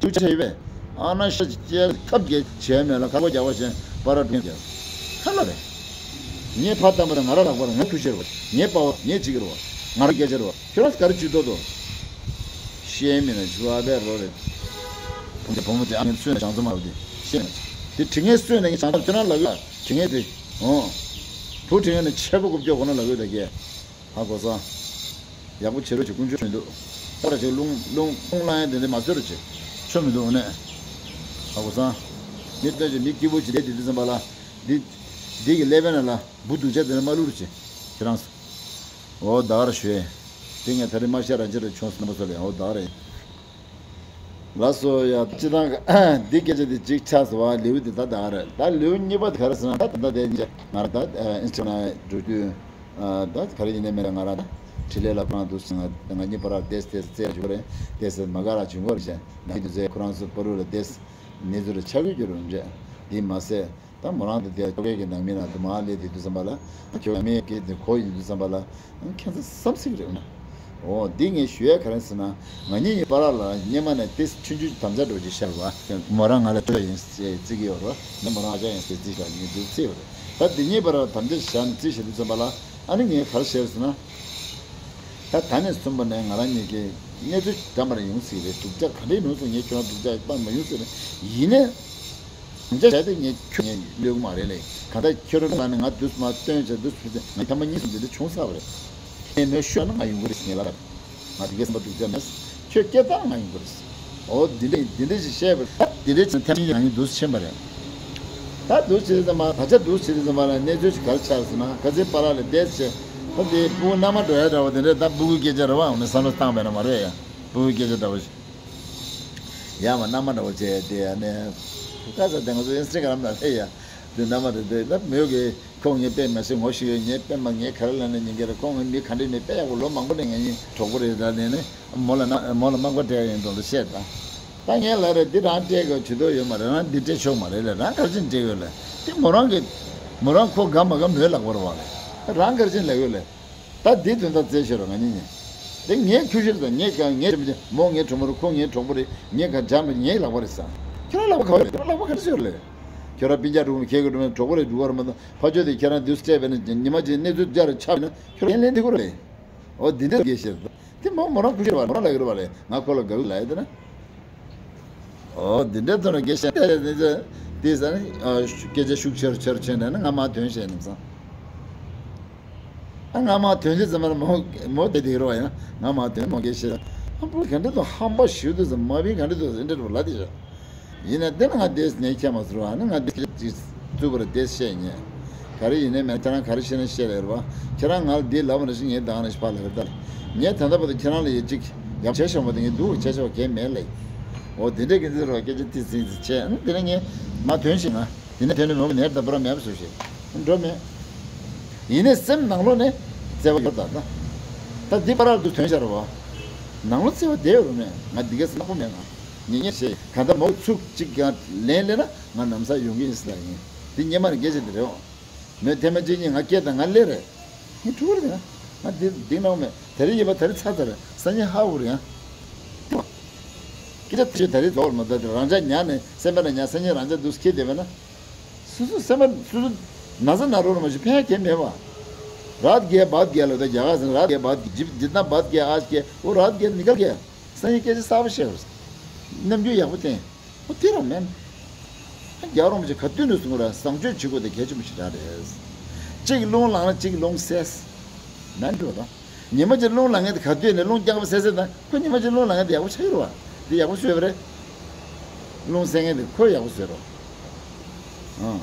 ཀྱི་ཆ་ཡོད་པས། ཨ་ན་ཤ་ཅེ་ཁབ་ཀྱི་བྱས་མེད་ལ་ཁ་པ་རྒྱག་པ་བཞིན་པ་ར་སྒྲུང་རྒྱག་ཁ་ལ་རེད། ངས་ཕ་བཏང་པ་ར་ང་ར་ལག་པ་ར་ང་ཐུག་ཤེར་བ། ངས་པ་བ་ངས་བྱེད་ཀྱི་རེད་བ། ང་ར་སྐད་ཆ་རེད་བ། ཁྱོད་རང་ག་རེ་བྱེད་དོ་དོ། ཤེས་མེད་ན་ཞུ་ཨ་བས་རོ་རེད། བུ་མོ་དེ་བུ་མོ་དེ་ཨ་ངས་གསོས་ན་བྱང་ཚོ་མ་རེད་དེ་ཤེས་མེད། དེ་དྲི་ངན་གསོས་ན་ངས་བྱང་ཚོ་ཁྱོད་རང་ལག་ཡོད་དྲི་ངན་དེ། འོ། བུ་དྲི་ངན་ནི་ཆེ་པོ་རྐུབ་ཀྱོག་གོ་ན་ལག་ཡོད་ད་གས། ཧ་གོ་སོང་། ཡག་པོ་བྱེད་རོགས་བྱེད་དཀོན་མཆོག་མི་འདུག་ད་ར་ཅིག་རླུང་རླུང་རླུང་ལངས་ཡ་དེ་འདྲ་མ་བཟོ་རོགས་བྱེད། ཆོ་མི་འདུག་འོ་ནས། ཧ་གོ་སོང་། མི་སྟོན་ཅིག་མི་སྐྱིད་པོ་ཅིག་བསྡད་དེ་དུས་ཙམ་པ་ལ། འདི། འདི་གི་ཀླད་པའི་ནང་ལ་འབུ་སྡུག་ཅག་དེ་འདྲ་མ་བླུག་རོགས་བྱེད། ཁྱེད་རང་ཚོ། འོ་ད་ག་ར་ཞུ་ཡས། དེ་ངས་ད་རེས་མ་བཤད་རང་ཅི་རེད་ཆུང་སོང་པ་ཚོ་ལས་འོ་ད་ག་རེད། ལགས་སོ་ཡ་སྤྱི་བཏང་འདི་སྐད་ཆ་འདི་གཅིག་ཆགས་སོང་བ་ལེའུ་འདི་ད་ད་ག་རེད་ད་ལེའུ་གཉིས་པ་དེ་ག་རེ་ཟེར་ན་ད་ད་ལྟ་དེ་ང་རང་ད་ཨིན་སི་ཊ་གྷ་རམ་ནང་འགྲོ་དུས། ད་ག་རེ་ཡིན་ནའི་མེད་ན་ང་རང་ད་འཕྲིན་ལས་ལ་ཁོ་རང་འདུག་ཟེར་ང་ང་གཉིས་པ་ར་ཏེས་ཏེས་རྩེ་ཡ་བྱུང་རེད་ཏེས་ཏེས་མ་ག་ར་བྱུང་གོ་རེད་ཅེ་ང་ཡིན་དུ་ཟེར་ཁོ་རང་ཚོ་པ་རུ་ལ་ཏེས་ནི་ཚོ་ར་ཆགས་ཀྱི་རྒྱུ་རུ་འདྲེ་འདི་མ་ཟད་ད་མོ་རང་དེ་དེ་ཁྱོ་གའི་གི་ནང་མི་ནང་དུ་མ་ལས་དེ་དུས་ཙམ་པ་ལ་ཁྱོ་ག་མི་གི་དེ་གོ་ཡིན་དུས་ཙམ་པ་ལ་ཁྱེད་ཚོ་བསམ་སྲིད་རེད་ན། འོ་འདི་ངས་ཞུ་ཡ་ག་རེ་ཟེར་ན་ང་གཉིས་ཡི་པ་ར་ལ་སྙེ་མ་ནས་ཏེས་ཆུང་ཆུང་དམ་བཅའ་འགྲོ་ཅིག་བཤད་རོགས་མོ་རང་ང་ལ་ཁྱོ་ག་ཡིན་ཟེར་བརྩི་གི་ཡོད་རོགས་ནི་མོ་རང་ཨ་ཅག་ཡིན་ཟེར་བརྩི་ཤག་ངས་འདི་བརྩི་ཡོད་རེད་ད་འདི་གཉིས་པ་ར་དམ་བཅའ་བཞག་ནས་བརྩི་བཞག་དུས་ཙམ་པ་ལ། ཨ་ནི་ངས་ག་རེ་བཤད་ཟེར་ན། ད་ད་ནས་གསུངས་པ་ནས་ང་རང་གཉིས་ཀྱི་གནས་ཚུལ་འདྲ་མ་རེ་ཡོང་སྲིད་རེད་སྡུག་ཅག་ག་འདྲས་མྱོང་སོང་ངས་ཁྱོད་རང་སྡུག་ཅག་སྤང་མ་ཡོང་ཟེར་ནས་ཡིན་ནས། དམ་བཅའ་བྱས་ཏེ་ངས་ཁྱོད་ངས་གློད་ཀྱི་མ་རེད་ལེ། གང་ལྟར་ཁྱོད་རང་ལ་ནི་ང་དུས་མ་སྟོན་བྱས་དུས་སུ་ང་ཐ་མ་གཉིས་གསུམ་འདི་འདྲ་བྱུང་ཚར་བ་རེད། ངས་མོས་ཤོད་ན་ང་ཡོང་གི་རེད་ངས་ལབ་པ་རེད། ང་དེ་གས་བསམ་པ་སྡུག་ཅག་མེད། ཁྱོད་སྐད་བཏང་ང་ཡོང་གི་རེད། འོ་འདི་འདྲ་འདི་འདྲ་ཞིག་བཤད་པ་རེད། ད་འདི་འདྲ་ཞིག་ཐེངས་གཉིས་ཡང་ཡིན་འདུག་ཕྱིན་པ་རེད། ད་འདུག་བྱས་ཙམ་པ་ད་ཆ་འདུག་བྱས་ཙམ་པ་ལ་གནས་ཚུལ་ཞིག་ག་རེ་ཆགས་ཟེར་ན། ཁ་སང་པཱ་ལགས་ལ་བསྡད་བྱས། ད་དེ་སྤུ་གུ་མནའ་མ་འགྲོ་ཡ་འདྲ་བ་དེ་འདྲ་ད་སྤུ་གུའི་སྐད་ཆ་རེད་བ། འོ་ནས་བསམ་བློ་བཏང་བས་ན་མ་རེད་ཡ། སྤུ་གུའི་སྐད་ཆ་འདྲ་བ་ཞིག་ཡ་མ་མནའ་མ་འདྲ་བོ་བྱས་ཏེ་ཨ་ནི། ཁ་ས་དེ་ང་ཚོ་ཨིན་སི་ཊ་གྷ་རམ་ནང་སླེབས་ཡ། དེ་མནའ་མ་རེད་དེ་ད་མོས་གི་ཁོང་ངས་དཔེ་མ་ཤེས་ངོ་ཤེས་ཡོད། ངས་དཔེ་མ་ངས་ག་རེ་ལབ་ནས་ཉན་གི་རེད། ཁོང་ངས་མི་ག་འདྲ་མི་དཔེ་ཡག་པོ་ལོ་མང་པོ་ནས་ངས་གྲོགས་པོ་རེད་ད་ནས་ནི་མོ་ལ་ན་མོ་ལ་མག་པ་སྤྲད་ཡིན་འགྲོ་ལ་བཤད་ད། ད་ངས་ལབ་རེད་འདི་རང་སྤྲད་དགོས་ཇུས་གཏོགས་ཡོད་མ་རེད། རང་འདི་སྤྲད་ཆོག་མ་རེད་ལ་རང་ག་རེ་བྱས་ནས་སྤྲད་ཡོད་ལ། དེ་མོ་རང་གི་མོ་རང་ཁོ་དགའ་མ་དགའ་མོའི་ལག་པར་བ་ལ་རང་ག་རེ་བྱས་ནས་ལབ་ཡོད་ལ། ད་འདི་དོན་དག་བཙལ་ཤོད་རོགས་ང་གཉིས་ནས། དེ་ངའི་ཁྱོ་ཤུར་དང་ངའི་ཀ་ངའི་ཁྱིམ་ཆེན་མོ་ངའི་གྲོགས་མོ་རེད། ཁོ་ངའི་གྲོགས་པོ་རེད། ངའི་ཀ་འཇམ་རེད། ངའི་ལག་པ་རེད་ཟེར། ཁྱོད་རང་ལག་པ་ག་བ་རེད། ཁྱོད་རང་ལག་པ་ག་རེ་ཟེར་ལེ། ཁྱོད་རང་སྤུན་ཀྱག་གྲོགས་མོ་ཁྱེད་ཀྱི་གྲོགས་མོ་གྲོགས་པོ་རེད་འགྲོ་བ་རེད་མ་གཏོགས་ཕ་ཆོས་དེ་ཁྱེད་རང་དུས་སྤྲད་པས་ན་ཉི་མ་གཅིག་གནས་ཚུལ་བརྒྱ་རེ་ཆགས་པས་ན་ཁྱོད་རང་ཡན་ལན་འདི་ཁོ་རེད། འོ་འདི་འདྲ་དགེ་བཤེས་རེད། དེ་མོ་མོ་རང་ཁུ་ཤེར་བ་མོ་རང་ལ་ཡོད་རེད་བ་ལེ། ང་ཁོ་ལ་དགའ་བོ་ལ་ཡོད་དེ་ན། འོ་འདི་འདྲ་ཐོག་ནས་དགེ་བཤེས་དེ་ཟ་ནི་སྐད་ཆ་ཤུགས་ཆེར་ཆེར་ཆེ་ནས་ན་ང་མ་དོན་བཤད་ནམ་སང་། ཨ་ང་མ་དོན་དེ་ཙམ་པར་མོ་མོ་དེ་དེ་རོ་ཡང་ང་མ་དོན་མོ་དགེ་བཤེས་ཨ་པུ་ག་འདྲ་དུ་ཧམ་པ་ཞུ་དུ་ཙམ་མ་བིན་ག་འདྲ་དུ་འདྲ་རོ་ལ་དེ་བཤད། ཡིན་ན་དེ་ན་ང་དེས་ནས་ཁྱེད་མ་ཟུར་བ་ནི་ང་དེ་ཅིག་བཙུགས་པར་དེས་བཤད་ཉེ། ག་རེ་ཡིན་ནའི་མེད་ཁྱེད་རང་ག་རེ་བཤད་ན་བཤད་ལེ་རུ་བ། ཁྱེད་རང་ང་ལ་འདི་ལབ་པ་ན་ཞིག་ངས་དང་ནས་ཕར་ལ་རེ་ལྟར། ངས་ད་ལྟ་བར་དུ་ཁྱེད་རང་ལ་ཡིད་ཅིག་ཡག་བྱས་ཤོང་བ་དེ་ངས་སྡུག་བྱས་ཤོག་གས་མེད་ལེ། འོ་དེ་འདྲས་ཀྱི་འདི་རུ་སྐད་ཆ་ཏི་ཟིང་ཟིང་བྱས་ཨ་དེ་ནས་ངས་མ་དོན་ཞིག་ང་དེ་ནས་དོན་ནས་མོ་གི་ནེར་ད་བུ་ར་མེད་པ་བཟོ་ཞིག་འགྲོ་མེད། ཡིན་ནའི་སེམས་ནང་ལོགས་ནས་བརྩེ་བ་ཡོད་ད་ད། ད་འདི་པ་ར་དུ་དོན་ཤར་བ། ནང་ལོགས་བརྩེ་བ་བསྡད་ཡོད་རུང་མེད་ང་འདི་གས་ནག་པོ་མེད་ང་། ངེད་ངེད་ཞེས་ག་ད་མོ་ཚུགས་གཅིག་ཀྱང་ལན་ལེན་ན་ང་ནམ་ས་ཡོང་གི་ཡིན་ཟེར་ལ་ཡིན། འདི་སྙེ་མ་རེ་སྐད་ཆ་འདི་རེད་འོང་། མོས་ཐེངས་མ་གཅིག་གཉིས་ང་སྐད་དང་ང་སླེབས་རེད། ངས་གྲུ་གུར་དེ་ང་འདི་འདི་གནང་མེད་དེ་རིང་ཡིན་པ་དེ་རིང་ཚར་ཚར་རེད་སང་ཉིན་ཧ་འུ་རེད་ཡང་། སྐད་ཆ་དེ་ད་རེས་རྫོགས་མ་ད་དེ་རང་ཅག་ཉར་ནས་སེམས་པ་ལ་ཉར་སང་ཉིན་རང་ཅག་འདུག་ཁྱེད་བསྡད་པས་ན། སོ་སོ་སེམས་པ་སོ་སོ་ན་ཚ་ན་རོ་ལ་མ་ཞིག་ཕན་གྱི་མེད་པ། རཱད་གེ་བཱད་གེ་ལ་ད་རྒྱ་གར་ཟེར་རཱད་གེ་བཱད་གེ་ཇིབ་ཇིད་ན་བཱད་གེ་ཨ་ཞིག་གེ་འོ་རཱད་གེ་ནི་གལ་གེ་སང་ཉིན་སྐད་ཆ་གསར་པ་བཤད་རོགས། རྣམ་འགྱུར་ཡག་པོ་བསྟན། ཨོ་དེ་རང་མིན། རྒྱག་རོགས་མི་བྱེད་ག་དུས་ནས་གསུང་ར་བཟང་སྤྱོད་བྱེད་དགོས་དེ་གལ་ཆེན་པོ་ཞིག་རང་རེད། གཅིག་རླུང་ལངས་ན་གཅིག་རླུང་སེལ། མིན་འགྲོ་ར། ཉི་མ་གཅིག་རླུང་ལངས་ངེས་དེ་ག་དུས་ནས་རླུང་རྒྱག་པ་སེལ་སེལ་དང་ཁོ་ཉི་མ་གཅིག་རླུང་ལངས་ངེས་དེ་ཡག་པོ་ཆགས་ཀྱི་རེད་བ། དེ་ཡག་པོ་བཟོས་པ་རེད། རླུང་སེལ་ངེས་དེ་ཁོ་ཡག་པོ་བཟོས་རོགས། ཨང་།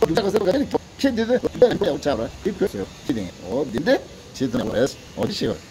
རྒྱག་པ་སེལ་བ་ག་ནས་ཁྱེད་དེ་ཚོ་ཡག་པོ་ཆགས་པ་རེད་དེ་ཁོས་བཟོས་ཁྱེད་དེ་ངས་འོ་དེ་འདྲས་བྱེད་ཐུབ་ན་རེད་འོ་དེ་ཤེས་པ།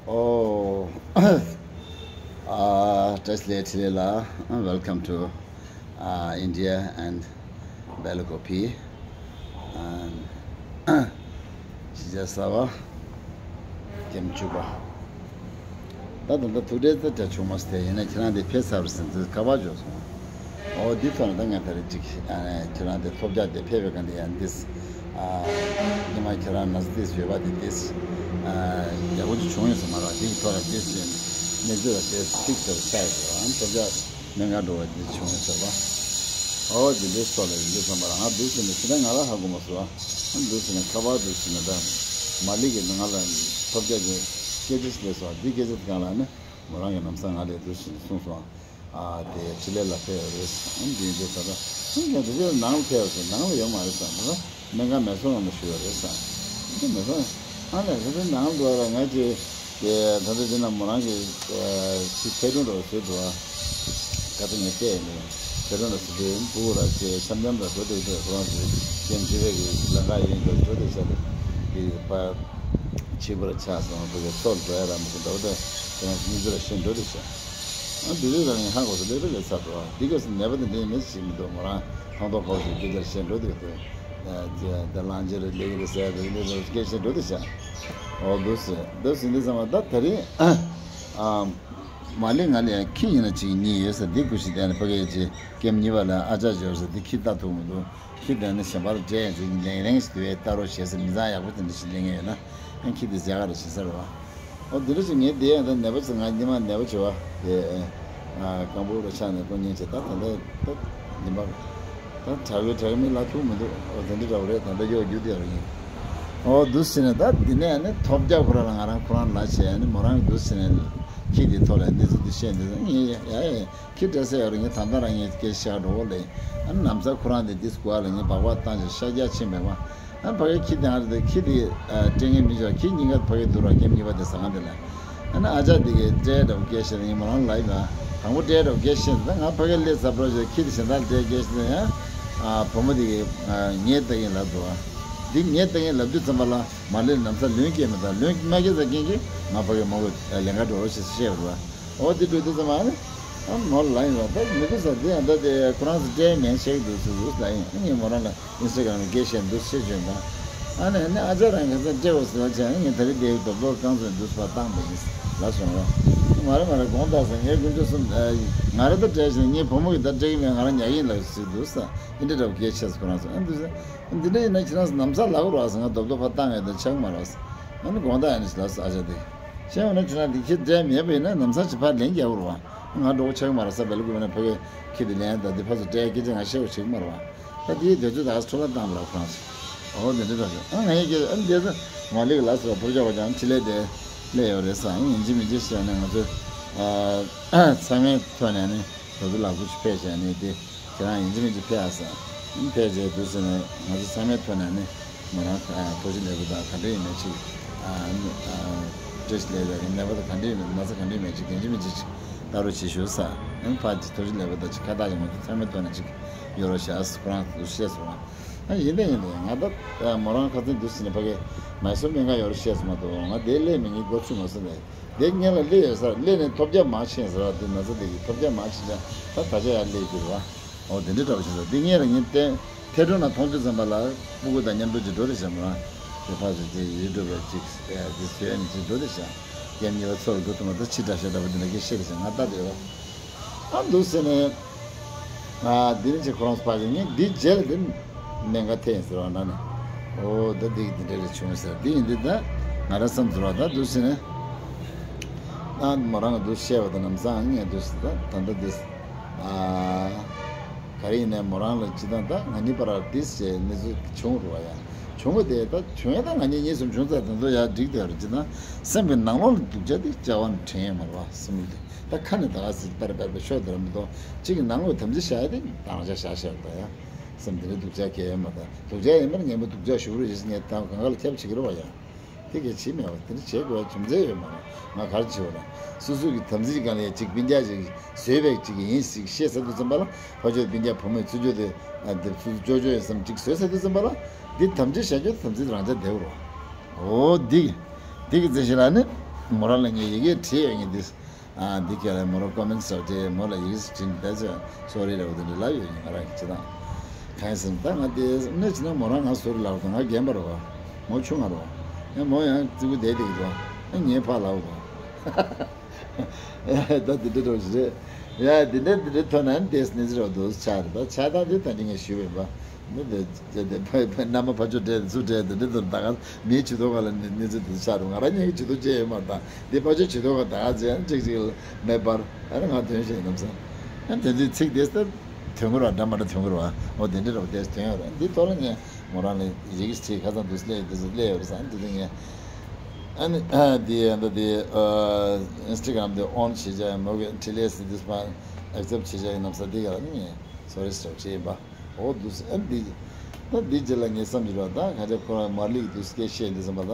Oh, uh, translate ལ, uh, welcome to, uh, India and Belakopi. And ཤེས་བྱ་གསར་པ་ཀེམ་བཅུ་པ། ད་ད་ལྟ་ཐུགས་འདྲེ་ད་གྲ་ཆུང་མ་སྟེ་ཡིན་ན་ཁྱེད་རང་དེ་ཕེབས་ཚར་ཟིན་ཚུལ་ཁ་པར་འབྱོར་སོང་། ཨོ་འདི་ཐོག་ནས་ད་ང་ད་རེས་ཅིག་ཨ་ནི་ཁྱེད་རང་དེ་ཐོབ་རྒྱག་དེ་ཕེབས་པའི་སྒང་དེ་ཡང་འདིས་ཨ་ཉི་མ་ཁྱེད་རང་ན་ཚ་དེ་ཡོད་པ་དེ་དེས་ཨ་ཡག་པོ་ཅིག་བྱུང་ཡོད་ས་མ་རེད། འདི་གི་ཐོག་ལ་དེ་བཞིན་གནས་ཚུལ་ལ་དེ་ཚིག་ཟེར་བ་ཆགས་ཡོད་ཨ་ཐོབ་རྒྱག་གནད་འགག་འགྲོ་བ་འདི་བྱུང་ཡོད་ཟེར་བ། ཨོ་འདི་འདྲའི་སོགས་ལ་ཡིན་འདུག་བསམ་པ་རང་ང་འདུག་ཟེར་ནས་ཕྱི་ཟླ་ང་ལ་ཧ་གོ་མ་སོང་ཨ་འདུག་ཟེར་ནས་ཁ་པར་འདུག་ཟེར་ནས་ད་མ་ལི་གི་ང་ལ་ཐོབ་རྒྱག་གི་སྐད་ཆ་ཞིག་སླེབས་སོང་ཨ་འདི་སྐད་ཆ་དེ་གང་ལ་ནི་མོ་རང་གི་ལམ་སང་ང་ལ་འདུག་ཟེར་ནས་གསུངས་སོང་ཨ། ཨ་དེ་ཕྱི་ལས་ལ་ཕེབས་ཡོད་རེད་ཟེར། ཨ་འདི་འདྲ་ཟེར་ད་ཨ་ངས་དེ་ཚོ་ནང་ལ་ཕེབས་ཡོད་ཟེར། ནང་ལ་ཡོད་མ་རེད་ཟེར། མོ་རང་སྨན་ཁང་མེ་སོང་ནང་ལ་བཞུགས་ཡོད་རེད་ཟེར། འདི་མེ་སོང་ཨ་ལས་ད་ལྟ་ནང་ལ་འགྲོ་བ་ལ་ང་ཅིག་དེ་ད་ལྟ་འདི་ན་མོ་རང་གི་ཅིག་ཐལ་སྒྲུང་འདྲ་བོ་བཟོས་འདུག་ཨ། ད་ལྟ་ངས་བལྟས་ཡིན་ནས་ ཁྱེད་རང་ལ་སི་ཏུ་སྤུ་གུ་ར་ཆེ་འཆམ་འཆམ་ར་འགྲོ་འདུག་སྟེ་ཁོ་རང་ཚོའི་རྐྱེན་ཆེ་བའི་གི་ལམ་ཁ་ཡིན་འགྲོ་འགྲོ་དེ་ཆ་དེ་གི་པ་ཕྱི་པོ་ར་ཆགས་སོང་། བུ་གི་ཚོར་འགྲོ་ཡ་ར་མི་ཤེས་འདྲ་བོ་དེ་ཁོ་རང་ཚོ་གཉིས་ཚོ་ར་ཤེས་འགྲོ་དེ་ཆ། ཨ་འདི་རེད་ར་ངས་ཧ་གོ་སོང་། ལེ་རེ་ལེ་ཚར་འགྲོ་འདི་ག་སི་ནད་པ་དེ་འདྲའི་མི་ཞིག་མི་འདུག་མོ་རང་ཐང་ཐོག་ཁོག་ཅིག་སྐད་ཆ་བཤད་འགྲོ་དེ་དེ་དེ་གླང་ཆེན་རེད་ལེ་རེད་ཟེར་རེད་ལེ་རེད་སྐད་བཤད་འགྲོ་དེ་ཆ། འོ་འདུག་སེ་འདུག་སེ་འདི་ཚང་མ་ད་དེ་རིང་ཨ། མ་ལེ་ང་ལ་ཡང་ཁྱི་ཡིན་ན་གཅིག་གཉིས་ཡོད་ས་འདི་ཀུ་ཤི་དེ་ནི་ཕ་གིའི་རྗེ་ཀེམ་གཉིས་པ་ལ་ཨ་ཅག་འབྱོར་ས་འདི་ཁྱི་ལྟ་ཐུབ་མི་འདུག་ཁྱི་དེ་ནི་གཞན་པར་འདྲེན་ཡང་ཅིག་ལེང་ལེང་ཞིག་དུ་བས་ལྟ་རོགས་བྱེད་ས་མི་ཚང་ཡག་པོ་དེ་འདྲ་ཞིག་ལེན་ངེས་ཡོད་ན་ཡང་ཁྱི་དེ་མཇལ་ཁ་རེ་བྱེད་ས་རེད་བ། ཨོ་འདི་འདྲ་ཞིག་ངས་བསྡད་ཡང་ད་ནད་པ་ཚོ་ང་ཉི་མ་ནད་པ་བྱེད་བ་དེ་སྐམ་པོ་རུ་ཆགས་ནས་ཁོ་ཉིན་བྱེད་ད་ད་ལྟ་ད་ཉི་མ་ད་དྲག་གི་དྲག་མི་ལ་ཐུག་མི་འདུག་ཨོ་དེ་འདྲ་འདྲ་བོ་རེད། ད་ལྟ་གཡོག་རྒྱུ་དེ་ཡོད་རེད། ཨོ་འདུག་ཟེར་ནས་ད་འདི་ནས་ནི་ཐོབ་རྒྱག་ཁོ་རང་ལ་ང་རང་ཁོ་རང་ལ་བྱས་ནི་མོ་རང་གི་འདུག་ཟེར་ནས་ཁྱི་དེ་ཐོག་ལ་གནས་ཚུལ་དེ་བཤད་འདི་ངས་ཡ་ཡ་ཁྱི་འདྲ་ས་ཡོད་རེད། ངས་ད་ལྟ་རང་ངས་སྐད་ཆ་འགྲོ་བོ་ལས་ཨ་ནི་ལམ་སང་ཁོ་རང་དེ་འདི་སྐུ་ཨ་ལ་ངས་སྦག་སྦག་བཏང་ཞིག་ཤ་རྒྱགས་ཕྱིན་པས་མ་ཨ་ཕ་གི་ཁྱི་དེ་ང་རེད་དེ་ཁྱི་དེ་སྤྲད་ངེས་མི་འཇོག་ཁྱི་གཉིས་ཀ་ཕ་གི་འདུག་ར་ཁྱིམ་གཉིས་པ་དེ་ཟ་ཁང་དེ་ལ་ཨ་ནི་ཨ་ཅག་དེ་གི་སྤྲད་འདྲ་བོ་སྐད་བཤད་ངས་མོ་རང་ལ་ཡིན་པ་དང་པོ་སྤྲད་འདྲ་བོ་སྐད་བཤད་ད་ང་ཕ་གི་ལས་ཟབ་རོགས་ཞིག་ཁྱི་དེ་གཞན་དག་སྤྲད་སྐད་བཤད་ཡང་བུ་མོ་དེ་གི་ངས་ལྟ་གིན་ལབ་འདུག་འདི་ངས་ལྟ་གིན་ལབ་དུས་ཙམ་པ་ལ་མ་ལེ་ལམ་སང་ལོན་སྐྱེས་མི་དང་ལོན་མ་སྐྱེས་ས་རྐྱེན་གྱིས་ང་ཕ་གི་མོ་གི་ལེན་ག་འགྲོ་རོགས་ཞེས་བཤད་པ་རེད་བ། ཨོ་དེ་འགྲོ་དུས་ཙམ་པ་ཨ་ནི་ཨ་མོ་ལ་ཡིན་བ་ད་མི་དགོས་ས་དེ་ཡང་ད་དེ་ཁོ་རང་ཚོ་སྤྲད་མེད་ཤེས་འདུག་སུ་ལ་ཡིན་ངས་མོ་རང་ལ་ཨིན་སི་ཊ་གྷ་རམ་ནས་སྐད་བཤད་འདུག་ཤེས་བྱོས་དང་ཨ་ནི་ཨ་ནི་ཨ་ཅག་རང་གི་ས་སྤྲད་འོ་ཟེར་བ་བྱས་ཨ་ནི་ངས་ད་རེས་དེ་རྡོག་རྡོག་རྐང་ཚོད་འདུག་སུ་བ་བཏང་པ་ཡིན་ལ་སོང་བ། མ་རེད་མ་རེད་དགོངས་དག་ས་ངས་དཀོན་མཆོག་གསུམ་ང་རེ་ད་སྤྲད་བཞིན་ངའི་བུ་མོ་གི་ད་སྤྲད་གི་མེད་ང་རང་ཉག་གི་ཡིན་ལ་ཟེར་འདུག་ས་ཨིན་འདྲ་འདྲ་བོ་སྐད་ཆས་སུ་ཁོ་རང་ཚོ་ཨ་འདུག་ས་འདི་འདྲ་ཡིན་ན་ཁྱེད་རང་ཚོ་ནམ་ས་ལ་གོ་རོགས་ས་ང་རྡོག་རྡོག་ཕ་བཏང་ཡོད་ད་ཆག་མ་རོགས་ས་ཨ་ནི་དགོངས་དག་ཡིན་ལ་ས་ཨ་ཅག་དེ་ཤེས་འོ་ན་ཁྱེད་རང་དེ་ཁྱེད་སྤྲད་མེད་པ་ཡིན་ན་ནམ་ས་ཅི་ཕ་ལེན་རྒྱག་གོ་རོགས་ང་འགྲོ་གོ་ཆག་མ་རོགས་ས་བེ་ལ་གུ་མ་ན་ཕ་གི་ཁྱེད་དེ་ལེན་ད་དེ་ཕ་ཚོ་སྤྲད་སྐད་ཆ་ང་ཤེས་བ་ཆག་མ་རོགས་ད་དེའི་དུས་ཚོད་ད་ཁ་སུ་འཕྲོ་བརླག་བཏང་བ་ར་ཁོ་རང་ཚོ། ཨོ་དེ་འདྲ་འདྲ་ཞིག་ཨ་ང་ཡི་གེ་ཨ་འདི་ཚོ་མ་ལིག་ལ་སོགས་པོ་ཅོག་ཀྱང་ཕྲི་ལས་དེ་སླེབས་ཡོད་རེད་ས་ཨ་ཡིན་གཅིག་མིན་གཅིག་བྱས་ནས་ང་ཚོ་ཚང་མའི་ཐོག་ནས་ནི་དོ་དོ་ལག་ཚོ་ཕེབས་བྱས་ནས་དེ་ཁྱེད་རང་ཡིན་གཅིག་མིན་གཅིག་ཕེབས་ཨ་ས་ཕེབས་བྱས་དུས་ཚོད་ནས་ང་ཚོ་ཚང་མའི་ཐོག་ནས་ནི་མོ་རང་ཐོ་ཞི་ལེགས་པོ་དང་ག་འདྲ་ཡིན་མེད་ཅིག་བཀྲ་ཤིས་ལེགས་པའི་ནད་པ་དང་ག་འདྲ་ཡིན་མེད་ན་ཚ་ག་འདྲ་ཡིན་མེད་ཅིག་ཡིན་གཅིག་མིན་གཅིག་ཅིག་ལྟ་རོགས་བྱེད་ཞུ་ས་ཨ་ཕ་ཅིག་ཐོ་ཞི་ལེགས་པོ་དང་ཅིག་ཁ་བཏགས་ཀྱི་ང་ཚོ་ཚང་མའི་ཐོག་ནས་ཅིག་ཡོད་རོགས་བྱས་ཨ་ཁོ་རང་ཚོ་བཤད་སོང་ཨ། ཨ་ཡིན་ད་ཡིན་ད་ཡིན་ང་ད་མོ་རང་ཁ་ཚན་འདུག་ཟེར་ནས་ཕ་གི་མ་སོ་སྨན་ཁང་ཡོད་རེད་བཤད་སོང་མ་གཏོགས་ང་དེ་སླེབས་མི་ཉིད་སྒོ་ཚུད་མ་སོང་ནས་དེ་ངས་ལ་སླེབས་ཡོད་ས་སླེབས་ནས་ཐོབ་རྒྱ་མ་ཕྱིན་ཟེར་བ་དེ་ན་ཚ་དེ་གི་ཐོབ་རྒྱ་མ་ཕྱིན་ཙང་ད་ད་ཆ་ཡར་སླེབས་ཀྱི་རེད་བ། ཨོ་དེ་འདྲའི་འདྲ་བ་ཞིག་ཟེར་དེ་ངས་ལ་ངས་བསྟན་ཐལ་སྒྲོན་ལ་མཐོང་དུས་ཙམ་པ་ལ་སྤུ་གུ་དང་མཉམ་དུ་ཅིག་འགྲོ་རེད་བྱ་མོ་རང་དེ་ཕ་ཟེར་དེ་ཡུལ་འགྲོ་བའི་ཅིག་དེ་བྱོས་ནས་ཅིག་འགྲོ་རེད་བྱ་རྒྱབ་གཉིས་པ་ཚོར་འགྲོ་ཐུབ་མ་ད་ཕྱི་དྲག་ཤ་འདྲ་བ་འདི་འདྲ་སྐད་བཤད་རེད་བྱ་ང་ལྟ་དེ་ཡོད། ཨ་འདུག་ཟེར་ནས། ཨ་འདི་ནི་ཅིག་ཁོ་རང་ཚོ་ཕར་ཕྱིན་ངས་འདི་རྗེས་ལ་འདི་ནས་ང་ཐེ་ཡིན་ཟེར་བ་ན་ནི། ཨོ་ད་འདི་འདི་འདྲ་རེ་བྱུང་ཟེར་འདི་ཡིན་འདི་ད་ང་རང་བསམ་ཟེར་བ་ད་འདུག་ཟེར་ནས། ཨ་མོ་རང་གི་འདུག་བཤད་པ་ད་ནམ་སང་ངས་འདུག་ཟེར་ད་ད་ལྟ་འདི། ཨ་ག་རེ་ཡིན་ནས་མོ་རང་ལ་ཅི་ད་ད་ང་གཉིས་བར་འདི་ཟེར་གནས་ཚུལ་བྱུང་རུ་བ་ཡ། བྱུང་བ་དེ་ད་བྱུང་ཡ་ད་ང་གཉིས་གཉིས་སུ་བྱུང་ཚར་དེ་ཚོ་ཡ་འགྲིག་དེ་རུ་ཅི་ད་སེམས་ཀྱི་ནང་ལོགས་ལ་སྡུག་ཅག་དེ་བྱ་བ་ནི་དྲན་ཡ་མ་རུ་བ་སེམས་ལ་དེ། ད་ཁ་ནས་ད་ག་ཟེར་པར་པར་པར་ཤོར་དེ་ར་མི་གཏོང་གཅིག་གི་ནང་ལོགས་དམ་ཚིག་བཞག་ཡ་དེ་དང་རང་ཅག་བཞག་བཞག་ད་ཡ། སེམས་དེ་འདྲ་སྡུག་ཅག་གས་ཡོད་མ་ད་སྡུག་ཅག་ཡིན་པར་ངན་པ་སྡུག་ཅག་ཞུགས་རོགས་ཡིན་ངས་ད་གང་ག་ལ་ཁྱབ་བྱེད་ཀྱི་རེད་བ་ཡ། དེ་གས་བྱེད་མེད་བ་དེ་འདྲ་བྱེད་དགོས་ཡ་རྒྱུ་མཚན་ཡོད་མ་རེད་ང་ག་རེ་བྱེད་བ་ན་སོ་སོ་གི་དམ་ཚིག་སྒང་ལ་ཡ་གཅིག་སྤུན་ཀྱག་ཅིག་བཟོས་པའི་གཅིག་ཡིན་ཞིག་ཤེས་ས་དུས་ཙམ་པ་ལ་ཕ་ཆོས་སྤུན་ཀྱག་བུ་མོས་ཚུར་ཕྱོགས་དེ་དེ་ཚུར་ཅོ་ཅོ་ཡིན་བསམ་གཅིག་བཟོས་ས་དུས་ཙམ་པ་ལ་འདི་དམ་ཚིག་བཞག་རྒྱུ་དམ་ཚིག་རང་ཅག་བདེ་བོ་རེད་བ། འོ་འདི་འདི་གི་རྩེ་ཞིག་ལ་ནི་མོ་རང་ལ་ངས་ཡི་གེ་བྲིས་ཡོད་ངས་འདི། ཨ་འདི་ག་ལ་མོ་རང་ཀོ་མེན་སོགས་བྲིས་མོ་ལ་ཡི་གེ་བྲིས་ནས་བསྡད་ཚོད་སོ་རི་རེ་བ་དེ་འདྲ་ལབ་ཡོད་ངས་ང་རང་གི་བྱེད་སྟངས། གང་ཡིན་ཟེར་ན་ད་ང་དེ་གནས་བྱེད་ན་མོ་རང་ང་སོ་རི་ལབ་དང་ང་རྒན་པ་རེད་བ། མོ་ཆུང་ང་རེད་བ། ཡང་མོ་ཡང་ཙི་གུ་བསྡད་བསྡད་ཀྱི་འདུག་ཨ་ངའི་ཕ་ལབ་དང་། ད་དེ་འདྲ་འགྲོ་ཞིག་རེད། ཡ་དེ་འདྲ་དེ་འདྲ་ཐོན་ན་དེས་ནི་ཟེར་བ་འདུག་ཆགས་རེད་ད་ཆགས་སྟངས་དེ་ད་ནི་ངས་ཞུས་པ་ཡིན་པ། མི་དེ་དེ་དེ་ཕ་ཕ་མནའ་མ་ཕ་ཆོས་འདྲ་ཚུར་འདྲ་དེ་འདྲ་དུ་ད་ག་མིའི་བྱེད་ཐོག་ག་ལ་ནི་ནི་ཚུར་དེ་ཆགས་རེད་ང་རང་ཉིད་ཀྱི་བྱེད་ཐོག་ཅེས་ཡོད་མ་རེད་ད་དེ་ཕ་ཆོས་བྱེད་ཐོག་ག་ད་ག་ཚེ་ཡང་གཅིག་གཅིག་ལ་མེ་འབར་ཨ་རེ་ང་དོན་ཤེས་ཡིན་ནམ་སང་ཨ་དེ་ཚོའི་ཚིག་དེ་ལྟར་དོན་གོ་ར་འདྲ་མ་འདྲ་དོན་གོ་ར་འོ་དེ་འདྲ་ར་བ་དེ་དོན་ཡོད་ར་འདི་ཐོག་ལ་ངས་མོ་རང་ལ་ཡི་གེ་ཞིག་ཁ་སང་དུ་སླེབས་དེ་ཚོ་སླེབས་ཡོད་ར་སང་དེ་ཚོ་ངས་ཨ་ནི་ཨ་དེ་ཨ་ད་དེ་ཨིན་སི་ཊ་གྷ་རམ་དེ་ཨོན་བྱེད་བྱ་ཡང་མོ་གི་འཕྲིན་ལས་སི་དེ་སྤང་ཨེག་སེབ་བྱེད་བྱ་ཡང་ནམ་སང་དེ་ག་ལ་ནི་ངས་སོ་རི་སི་ཊོབ་བྱས་ཡིན་པ། འོ་འདུག་སེ་ཨ་འདི། ད་འདི་རྗེས་ལ་ངས་བསམ་གྱི་རེད་ད་ག་ཅག་ཁོ་རང་མར་ལིག་འདུག་སྐད་བཤད་འདི་བསམ་པ་ད།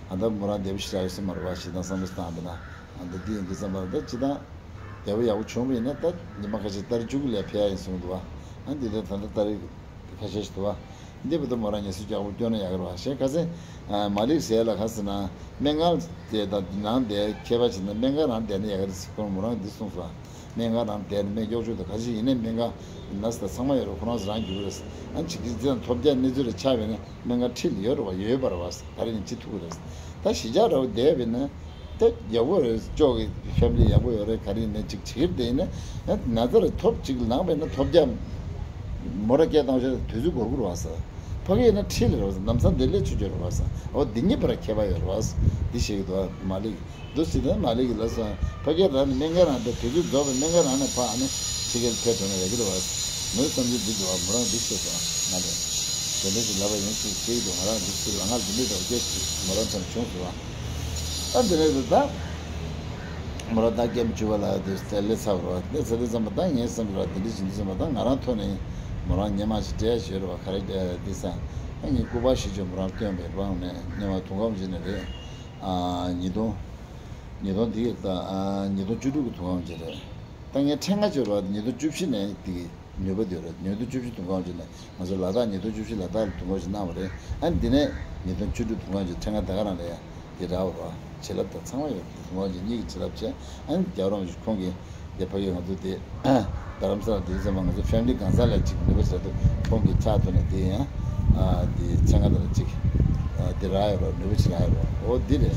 ཨ་ད་མོ་རང་འདས་པོ་ཞིག་རག་ཡོད་ས་མ་རེད་བ་ཞེ་སྡང་བསམ་བློ་བཏང་བ་ན། ཨ་ད་འདི་ཡིན་འདི་བསམ་པ་ད་ཅི་ད། བདེ་པོ་ཡག་པོ་བྱུང་བ་ཡིན་ན་ད་ཉི་མ་ཁ་ཤས་ཏ་རིག་བཅུ་དགུ་ལ་ཕེབས་ཡ་ཡིན་གསུངས་འདུག་བ། ཨ་འདི་ལྟར་ད་ལྟ་ཏ་རིག་ཁ་ཤས་ཤིག་འདུག་བ། འདི་བར་དུ་མོ་རང་ངལ་གསོ་ཡག་པོ་སྐྱོན་ན་ཡག་གི་རེད་བ། གཞན་ཁ་སང་མ་ལིག་ཟེར་ལ་ཁ་སང་ན་སྨན་ཁང་དེ་དང་ནང་དེ་ཁྱད་པར་བྱས་ན་སྨན་ཁང་རང་བསྡད་ན་ཡག་གི་རེད་ཟེར། ཁོང་མོ་རང་འདི་གསུངས་སོང་བ། སྨན་ཁང་རང་བསྡད་ནས་སྨན་སྐྱོག་ཆུ་དང་ག་ཅི་ཡིན་ནའི་སྨན་ཁང་ན་ས་ཚང་མ་ཡོད་རེད། ཁོ་རང་ཚོ་རང་རྒྱུག་རེད། ཨ་ཅིག་གིས་ཚེ་ཐོབ་རྒྱག་གནས་ཚུལ་རེ་ཆགས་པས་ན་སྨན་ཁང་ཁྲིད་ལ་ཡོད་རེད་བ། ཡོད་པ་རེད་བ། ག་རེ་ཡིན་ཅི་ཐུག་གི་རེད། ད་གཞིས་ཆགས་འདྲ་བོ་བསྡད་པས་ན་ད་ཡག་པོ་རེད། ཅོག་གི་ཕེ་མི་ལི་ཡག་པོ་ཡོད་རེད། ག་རེ་ཡིན་ན་ཅིག་བྱེད་ཀྱི་རེད། དེ་ཡིན་ན་ན་ཚ་རེ་ཐོབ་ཅིག་ལངས་པས་ན་ཐོབ་རྒྱག་མོ་ར་སྐད་བཏང་ཤོག་དུས་ཚོད་འགོར་གི་རེད་བ་ས། ཕ་གི་ཡིན་ན་ཁྲིད་ལ་རེད་བ་ས། ལམ་སང་བདེ་ལེགས་ཆོས་སྐྱོང་རེད་བ་ས། འོ་འདི་གཉིས་བར་ཁྱད་པར་ཡོད་རེད་བ་ས། འདི་བཤད་ཀྱི་འདུག་བ། མ་ལིག་འདུག་སེ་དེ་མ་ལིག་གི་ལབ་སོང་། ཕ་གིར་རང་ནས་སྨན་ཁང་རང་དེ་དུས་ཚོད་རྫོགས་པའི་སྨན་ཁང་རང་ནས་ཕར་ཨ་ནི་ཕྱི་རྒྱལ་ཕེབས་འགྲོ་ན་ཡག་གི་རེད་བ། མོའི་བསམ་ཚུལ་འདི་འདུག་བ། མོ་རང་འདི་བཤད་སོང་། ང་ལ་དེ་འདྲ་ཞིག་ལབ་པ་ཡིན་ཞེས་བཤད་ཀྱི་འདུག་ང་རང་འདི་ཚོའི་ལ་ང་འདི་འདྲ་འདྲ་བོ་སྐད་ཞིག་མོ་རང་ཚོར་བྱུང་སོང་བ། ཨ་འདི་ནས་དུ་ད་མོ་རང་ད་སྐྱེམས་བཅུ་པ་ལ་དུ་སླེབས་ཚར་བ་རེད་བ། སླེབས་ཚར་སླེབས་ཚར་མ་ད་ངའི་བསམ་པ་རེད་བ། དེ་འདྲ་ཞིག་འདི་ཚོ་མ་ད་ང་རང་ཐོག་ནས་མོ་རང་སྔོན་མ་ཞིག་སྤྲད་ཡ་ཞིག་ཡོད་རེད་བ། ག་རེ་འདི་ས་ཨ་ངའི་སྐུ་པར་ཞིག་ཅིག་མོ་རང་སྟོན་པའི་རང་ནས་སྔོན་མ་དུང་ཁང་ཅིག་ནས་རེད། ཨ་ཉིས་སྟོང་ཉིས་སྟོང་འདི་གི་ད་ཨ་ཉིས་སྟོང་བཅུ་དྲུག་གི་དུང་ཁང་ཅིག་རེད། ད་ངས་ཕྲེང་ང་ཅིག་རོ་ཉིས་སྟོང་བཅུ་བཞི་ནས་འདི་གི་ནུས་པ་འདི་རེད། ཉིས་སྟོང་བཅུ་བཞི་དུང་ཁང་ཅིག་ནས་ང་ཚོ་ལ་དྭགས་ཉིས་སྟོང་བཅུ་བཞི་ལ་དྭགས་ལ་དུང་ཁང་ཅིག་གནང་བ་རེད། ཨ་འདི་ནས་ཉིས་སྟོང་བཅུ་དྲུག་དུང་ཁང་ཅིག་ཕྲེང་ང་ད་ག་རང་རེད་ཡ། འདི་རག་པ་རོ། བྱིན་རླབས་དང་ཚང་མ་ཡོད། དུང་ཁང་ཅིག་གཉིས་ཀྱི་བྱིན་རླབས་བྱས། ཨ་ནི་རྒྱལ་བ་རིན་པོ་ཆེ་ཁོང་གིས་འདི་ཕ་གི་ང་ཚོ་འདི་རྡ་རམ་ས་ལ་འདི་ཚོ་མ་ང་ཚོ་ཕེ་མི་ལི་གང་ཟག་ལ་ཅིག་ནུས་པ་བྱེད་དུ་ཁོང་གི་ཕྱག་ཐོག་ནས་འདི་ཡང་ཨ་འདི་ཚན་ཁ་དང་ཅིག་ཨ་འདི་རག་ཡོད་རོ། ནུས་པ་ཅིག་རག་ཡོད་རོ། འོ་འདི་རེད།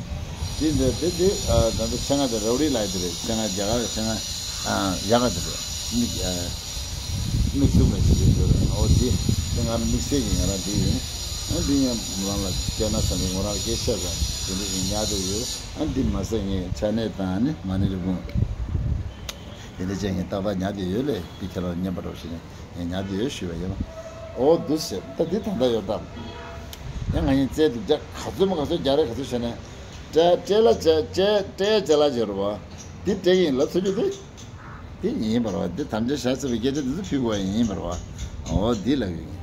འདི་འདི་འདི་འདི་ཨ་ད་ཚོ་ཚན་ཁ་དང་རའུ་རི་ལ་འདི་རེད། ཚན་ཁ་རྒྱ་གར་ཚན་ཁ་ཨ་ཡག་ག་འདི་རེད། མིག་ཨ་མིག་སུ་མེད་ཅིག་འདི་འདི་རེད། འོ་འདི་འདི་ང་མིག་སེར་གྱི་ང་རང་འདི་ཡིན། ཨ་འདི་ཡང་ང་རང་ལ་སྐྱེ་ན་བསམ་པའི་ང་རང་ལ་སྐད་ཆ་དང་འདི་འདྲ་ཞིག་ཉར་དུ་ཡོད། ཨ་འདི་མ་ཟད་ངས་ཆ་ནས་དང་ནི་མ་ཎི་རི་བོང་དེ་འདྲ་བྱས་ངས་ཏག་ཏག་ཉར་དུ་ཡོད་ལས། འདི་ཁྱེད་རང་ལ་སྙན་པ་འདྲ་བོ་ཞིག་ནས་ངས་ཉར་དུ་ཡོད་ཞུས་པ་ཡིན། འོ་འདུག་ཟེར། ད་འདི་ད་ལྟ་ཡོད་དམ། ཡང་ང་ཡིན་རྩལ་འདུག་རྒྱ་ག་ཚོད་མ་ག་ཚོད་རྒྱ་རེ་ག་ཚོད་བྱས་ནས་སྤྲད་སྤྲད་ལ་བྱས་སྤྲད་སྤྲད་བྱས་ལ་བྱས་རུ་བ། འདི་སྤྲད་ཡིན་ལབ་ཚོད་རྒྱུ་དེ། དེ་ཡིན་པར་བ། དེ་དམ་བཅའ་བཞག་ཚར་བའི་སྐད་ཆ་དེ་ཚོ་ཕུལ་དགོས་ཡིན་པར་བ། འོ་འདི་ལབ་ཡོད།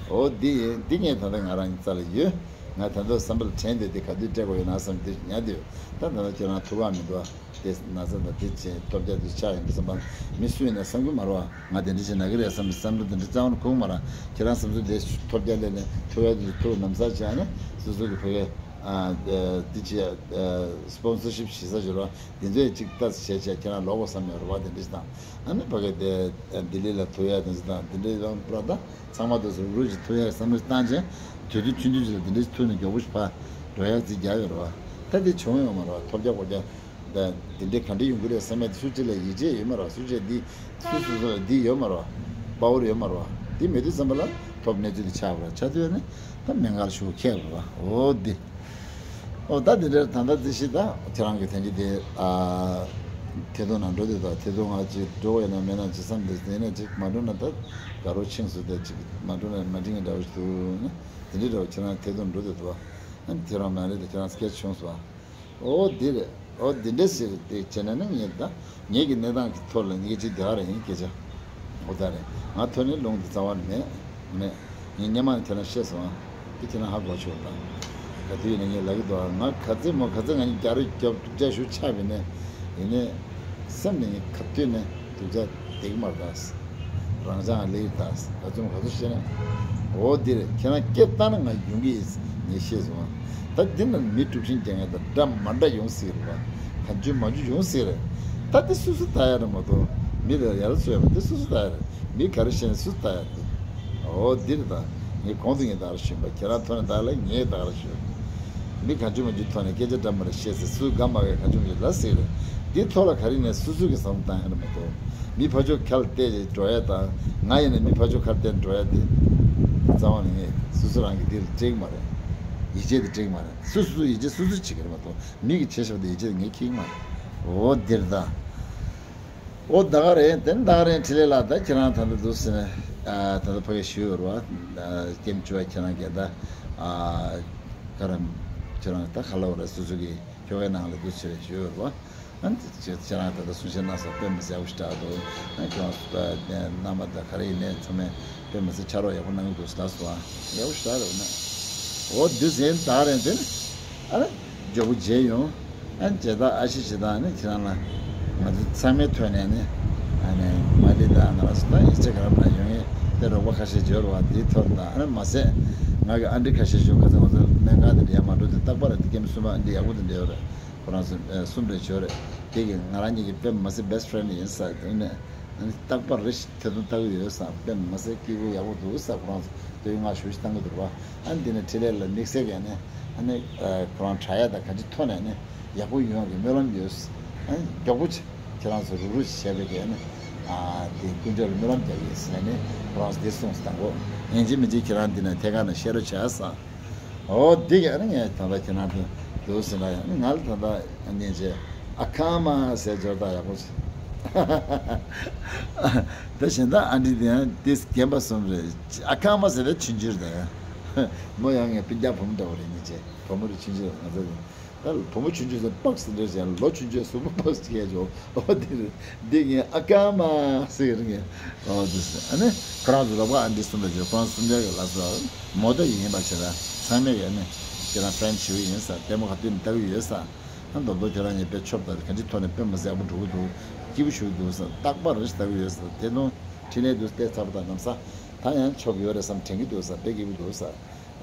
འོ་འདི་ཡིན། འདི་ངས་ད་ལྟ་ང་རང་རྩ་ལ་ཡོད། ང་ད་ལྟ་བསམ་པར་དྲན་དེ་དེ་ག་དུས་སྤྲད་དགོས་ཡོད་ན་བསམ་དེ་ཉར་དུ་ཡོད། ད་ད་ལྟ་ཁྱེད་རང་ཐུག་ག་མི་འདུག་ཨ། དེ་ན་ཚ་དང་དེ་བྱས་ཐོབ་རྒྱ་དེ་ཆགས་ཡིན་པ་བསམ་པ་མི་སུ་ཡིན་ན་བསམ་གི་མ་རེད་བ། ང་དེ་འདྲ་བྱས་ན་གི་རེད་བསམ་པའི་བསམ་བློ་དེ་འདྲ་རྩ་བ་ནས་འཁོར་གི་མ་རེད། ཁྱེད་རང་བསམ་ཚུལ་དེ་ཐོབ་རྒྱ་ལས་ནས་ཐུག་ཡ་དེ་ཐུག་ནམ་ཚ་བྱས་ནས་སོ་སོ་གི་ཕ་གི་ཨ་དེ་བྱས་ཨ་སི་པོན་སར་ཤིབ་བྱེད་ས་ཞིག་རེད་བ། དེ་ཚོས་ཅིག་ལྟ་ཞེས་བྱས་ཁྱེད་རང་ལོག་གོ་བསམ་ཡོད་རེད་བ། དེ་འདྲ་ཞིག་དང་ཨ་ནི་ཕ་གི་དེ་ལྡི་ལི་ལ་ཐུག་ཡ་དེ་ཚོ་དང་དེ་འདྲ་ཡང་པུ་ར་ད་ཚང་མ་དེ་ཚོ་རུག་རུག་ཅིག་ཐུག་ཡ་བསམ་བློ་བཏང་བྱས་དུས་ཚོད་ཆུང་ཆུང་ཅིག་ལ་དེ་འདྲ་ཞིག་ཐུག་ནས་མགྱོགས་པོ་ཞིག་ཕར་འགྲོ་ཡ་རྩིས་རྒྱག་ཡོད་རེད་བ། ད་དེ་བྱུང་ཡོད་མ་རེད་བ། ཐོབ་རྒྱ་ཁོ་རྒྱ་ད་དེ་འདྲ་ག་འདྲ་ཡོང་གི་རེད་བསམ་ཡ་དེ་སུ་གཅིག་ལ་ཡིད་ཆེས་ཡོད་མ་རེད་བ། སུ་གཅིག་འདི་སུ་སུ་སུ་ལ་འདི་ཡོད་མ་རེད་བ། པ་ཝར་ཡོད་མ་རེད་བ། དེ་མེད་དུས་ཙམ་པ་ལ་ཐོབ་གནས་ཚུལ་དེ་ཆགས་པ་རེད། ཆགས་དུས་ནི་ད་སྨན་ཁང་ལ་ཞུ་ཁྱེད་རེད་བ། འོ་དེ། ཨོ་ད་དེ་འདྲར་ད་ལྟ་རྩིས་ཤིག་ད་ཁྱེད་རང་གི་ཐན་ཅི་དེ་ཨ་ཐད་གཏོང་ནང་འགྲོ་དེ་ད་ཐད་གཏོང་ང་ཅིག་འགྲོ་བས་ན་མེད་ན་ཅི་བསམ་དེ་དེ་ནས་ཅིག་མ་འགྲོ་ན་ད་དགའ་རོགས་ཆིངས་སུ་དེ་ཅིག་མ་འགྲོ་ན་མ་འགྲིག་ངེས་འདྲ་བོ་ཞིག་འདུག་ནི་དེ་འདྲའི་འདྲ་བོ་ཁྱེད་རང་ཐད་གཏོང་འགྲོ་དེ་འདུག་ཨ་ནི་ཁྱེད་རང་མ་རེད་དེ་ཁྱེད་རང་སྐད་བྱུང་སོང་། ཨོ་འདི་རེད། ཨོ་འདི་འདྲ་ཟེར་དེ་བྱས་ན་ནི་ངས་ད་ངེད་ཀྱི་གནས་སྟངས་ཀྱི་ཐོག་ལ་ངེད་ཅིག་དེ་ག་རེ་ཡིན་སྐད་ཆ། ཨོ་ད་རེད། ང་ཐོན་ནས་ལུང་དེ་རྩ་བ་ནས་མེད། མེད། ངས་སྔོན་མ་ནས་ཁྱེད་རང་བཤད་སོང་ཨ། དེ་ཁྱེད་རང་ཧ་གོ་ཆོག་དང་། ག་དུས་ཡིན་ན་ངས་ལབ་ཀྱི་འདུག་ཨ། ང་ག་ཚོད་མོ་ག་ཚོད་ང་གཉིས་རྒྱ་རུ་རྒྱབ་སྡུག་ཅག་ཞུ་ཆགས་པ་ཡིན་ནའི། ཡིན་ནའི། སེམས་ནས་ངས་ག་དུས་ནས་སྡུག་ཅག་བསྡད་ཀྱི་མ་རེད་ད། རང་ཅག་ལས་ད། ག་ཚོད་མོ་ག་ཚོད་བཤད་ན། འོ་འདི་རེད། ཁྱེད་རང་སྐད་བཏང་ན་ང་ཡོང་གི་ཡིན། ངས་ཤེས་སོང་ཨ། ད་འདི་ན་མི་དཀྲུག་ཤིང་རྒྱག་མཁན་དང་འདྲ་མ་འདྲ་ཡོང་སྲིད་རེད་པ། གང་བྱུང་མང་བྱུང་ཡོང་སྲིད་རེད། ད་འདི་སུ་སུ་ལྟ་ཡ་རེད་མ་གཏོགས། མི་ལ་ཡར་བཟོས་པ་འདི་སུ་སུ་ལྟ་ཡ་རེད། མི་ག་རེ་བཤད་ན་སུ་ལྟ་ཡ་རེད། འོ་འདི་རེད་ད། ངས་གོང་དུ་ངས་ད་ག་རེ་ཞུས་པ། ཁྱེད་རང་ཐོག་ནས་ད་ག་ལ་ངས་ད་ག་རེ་ཞུས། མི་གང་བྱུང་མང་བྱུང་ཐོག་ནས་སྐད་ཆ་འདྲ་མ་འདྲ་བཤད་ཟེར། སུ་དགའ་མ་དགའ་གང་བྱུང་མང་བྱུང་ལབ་སྲིད་རེད། འདི་ཐོག་ལ་ག་རེ་ནས་སུ་སུ་གི་བསམ་བློ་བཏང་ཡ་རེད་མ་གཏོགས། མི་ཕར་ཕྱོགས་ཁ་ལ་བལྟས་ཏེ་འགྲོ་ཡ་དང་། ང་ཡིན་ན་མི་ཕར་ཕྱོགས་ཁ་ལ་བལྟས་འགྲོ་ཡ་དེ་རྩ་བ་ནས་ངས་སོ་སོ་རང་གི་འདི་ལ་འགྲིག་མ་རེད། ཡིད་ཆེས་དེ་འགྲིག་མ་རེད། སོ་སོ་སོ་ཡིད་ཆེས་སོ་སོས་བྱེད་ཀྱི་རེད་མ་གཏོགས་མི་གིས་བྱེད་བཞག་པ་དེ་ཡིད་ཆེས་དེ་ངས་འཁྱེར་གྱི་མ་རེད། འོ་འདིར་ད། འོ་ད་ག་རེད། དེ་ནི་ད་ག་རེད། འཕྲིན་ལས་ལགས། ད་ཁྱེད་རང་ད་ལྟ་འདུག་ཟེར་ནས་ད་ལྟ་ཕ་གི་ཞུས་ཡོད་རེད་བ། སྐྱེམས་བཅུ་བ་ཁྱེད་རང་གིས་ད་ག་རེ་ཁྱེད་རང་ད་ག་ལ་བ་རེད། སོ་སོ་གི་ཁྱོ་གའི་ནང་ལ་འདུག་ཟེར་ཞུས་ཡོད་རེད་བ། ཨ་ནི་ཁྱེད་རང་ད་ལྟ་གསུང་བཤད་གནང་སོང་། དཔེ་མི་སྲིད་ཡག་པོ་ཞིག་དྲག་འདུག་ཨ་ཁྱོད་རྣམ་པ་དང་ག་རེ་ཡིན་ནའི་ཚང་མས་དཔེ་མི་སྲིད་ཕྱག་རོགས་ཡག་པོ་གནང་གི་འདུག་ཟེར་ལབ་སོང་། ཨ་ཡག་པོ་ཞིག་དྲག་རེད་བ་ན། འོ་འདི་ཟིན་ད་རེད། དེ་ནི་ཨ་ནི་མགྱོགས་པོ་མཇལ་ཡོང་། ཨ་ནི་མཇལ་དག་ཨ་ཤི་ཞིག་དང་ནི་ཁྱེད་རང་ལ་ ང་ཚོ་ཚང་མའི་ཐོག་ནས་ནི་ཨ་ནི་མ་ལི་དང་ང་རང་ཚོ་ད་ཡིག་ཆ་ག་རེ་ན་ཡོང་ངེས་དེ་རོགས་པ་ཁ་ཤས་འབྱོར་བ་དེའི་ཐོག་ནས་ཨ་ནི་མ་ཟད་ང་གི་ཨ་འདྲི་ཁ་ཤས་ཞུ་ཁ་ཚ་ང་ཚོ་སྨན་ཁང་དེ་འདྲ་ཡར་མ་འགྲོ་དུས་རྟག་པར་དེ་ཀེམ་གསུམ་པ་ཨ་འདྲི་ཡག་པོ་དེ་འདྲ་ཡོད་རེད། ཁོ་རང་ཚོ་གསུམ་རེ་འབྱོར་རེད། དེ་གི་ང་རང་གཉིས་ཀྱི་དཔེ་མ་ཟད་best friend ཡིན་ས་དེ་ནས་ཨ་ནི་རྟག་པར་རེ་ཞིག་དེ་དུང་ལྟ་གི་ཡོད་ས་དཔེ་མ་ཟད་སྐྱིད་པོ་ཡག་པོ་འདུག་ས་ཁོ་རང་ཚོ་དེ་ཡི་ང་ཞུ་ཞིག་བཏང་གི་འདུག་བ། ཨ་ནི་དེ་ནས་འཕྲིན་ལས་ལ་དམིགས་བསལ་གྱི་ཨ་ནི་ཨ་ནི་ཁོ་རང་དྲག་ཡག་དང་ག་འདྲི་ཐོག་ནས་ཨ་ནི་ཡག་པོ་ཡོང་གི་སྨོན་ལམ་ཡོད། ཨ་ནི་མགྱོགས་པོ་ཆེ་ཁྱེད་རང་ཚོ་རུག་རུག་བྱས་པའི་གི་ཨ་ནི་ཨ་དེ་ཀུན་སྤྱོད་ལ་སྨོན་ལམ་རྒྱག་གི་ཡིན་ཟེར་ནས་ཁོ་རང་ཚོ་དེ་གསུངས་སུ་དང་པོ་ཡིན་གཅིག་མིན་གཅིག་ཁྱེད་རང་འདི་ནས་ཐད་ཀར་ནས་བཤད་རོགས་བྱས་ས། ཨོ་འདི་གི་ཨ་ནི་ངས་ད་ལྟ་ཁྱེད་རང་དེ་འདུག་ཟེར་ན་ཡང་ང་ལ་ད་ལྟ་ཨ་ནི་ཅེ་ཨ་ཁ་མ་ཟེར་སྦྱོར་དག་ཡག་པོ་ཆེ། ད་གཞན་དག་ཨ་འདི་དེ་ཡང་དེ་རྒན་པ་གསུམ་རེད། ཨ་ཁ་མ་ཟེར་ད་ཆུང་ཆུང་རེད་ད་ཡང་མོ་ཡང་ངས་སྤུན་ཀྱག་བུ་མོ་འདྲ་བོ་རེད་ནི་ཅེ་བུ་མོ་རེད་ཆུང་ཆུང་ང་ཚོ་རེད། ད་བུ་མོ་ཆུང་ཆུང་ཚོ་པགས་སུ་འདྲེས་ཀྱང་ལོ་ཆུང་ཆུང་གཟུགས་པོ་པགས་སུ་སྐྱེས་ཀྱང་ཨོ་དེ་རེད། འདི་ངས་ཨ་ཀ་མ་ཟེར་གི་རེད་ངས། ཨོ་དེ་ཟེར་ཨ་ནི་ཁོ་རང་ཚོ་ལོག་པ་ཨ་འདི་གསུམ་ལ་བརྗོད་ཁོ་རང་གསུམ་ཆར་གྱི་ལ་སོ་མོ་ད་ཡིན་པ་བྱས་ན་ཚང་མས་ཀྱི་ཨ་ནི་ཁྱེད་རང་ཕྲན་ཞུ་གི་ཡིན་ས་ལྟད་མོ་ག་དུས་ནས་ལྟ་གི་ཡོད་ས། ཨ་མདོ་མདོ་ཁྱེད་རང་ངས་དཔེ་ཆོབ་ད་ག་འདྲི་ཐོག་ནས་དཔེ་མ་ཟད་ཡག་པོ་འགྲོ་གི་འདུག་སྐྱིད་པོ་ཞུ་གི་འདུག་ས་རྟག་པར་རེ་ཞིག་ལྟ་གི་ཡོད་ས་དེ་དུང་འཕྲིན་ལས་འདུག་བལྟས་ཚར་བ་དང་ནམ་ས་ད་ཡང་ཆོབ་ཡོད་རེད་བསམ་དྲན་གི་འདུག་ས་དཔེ་སྐྱིད་པོ་འདུག་ས།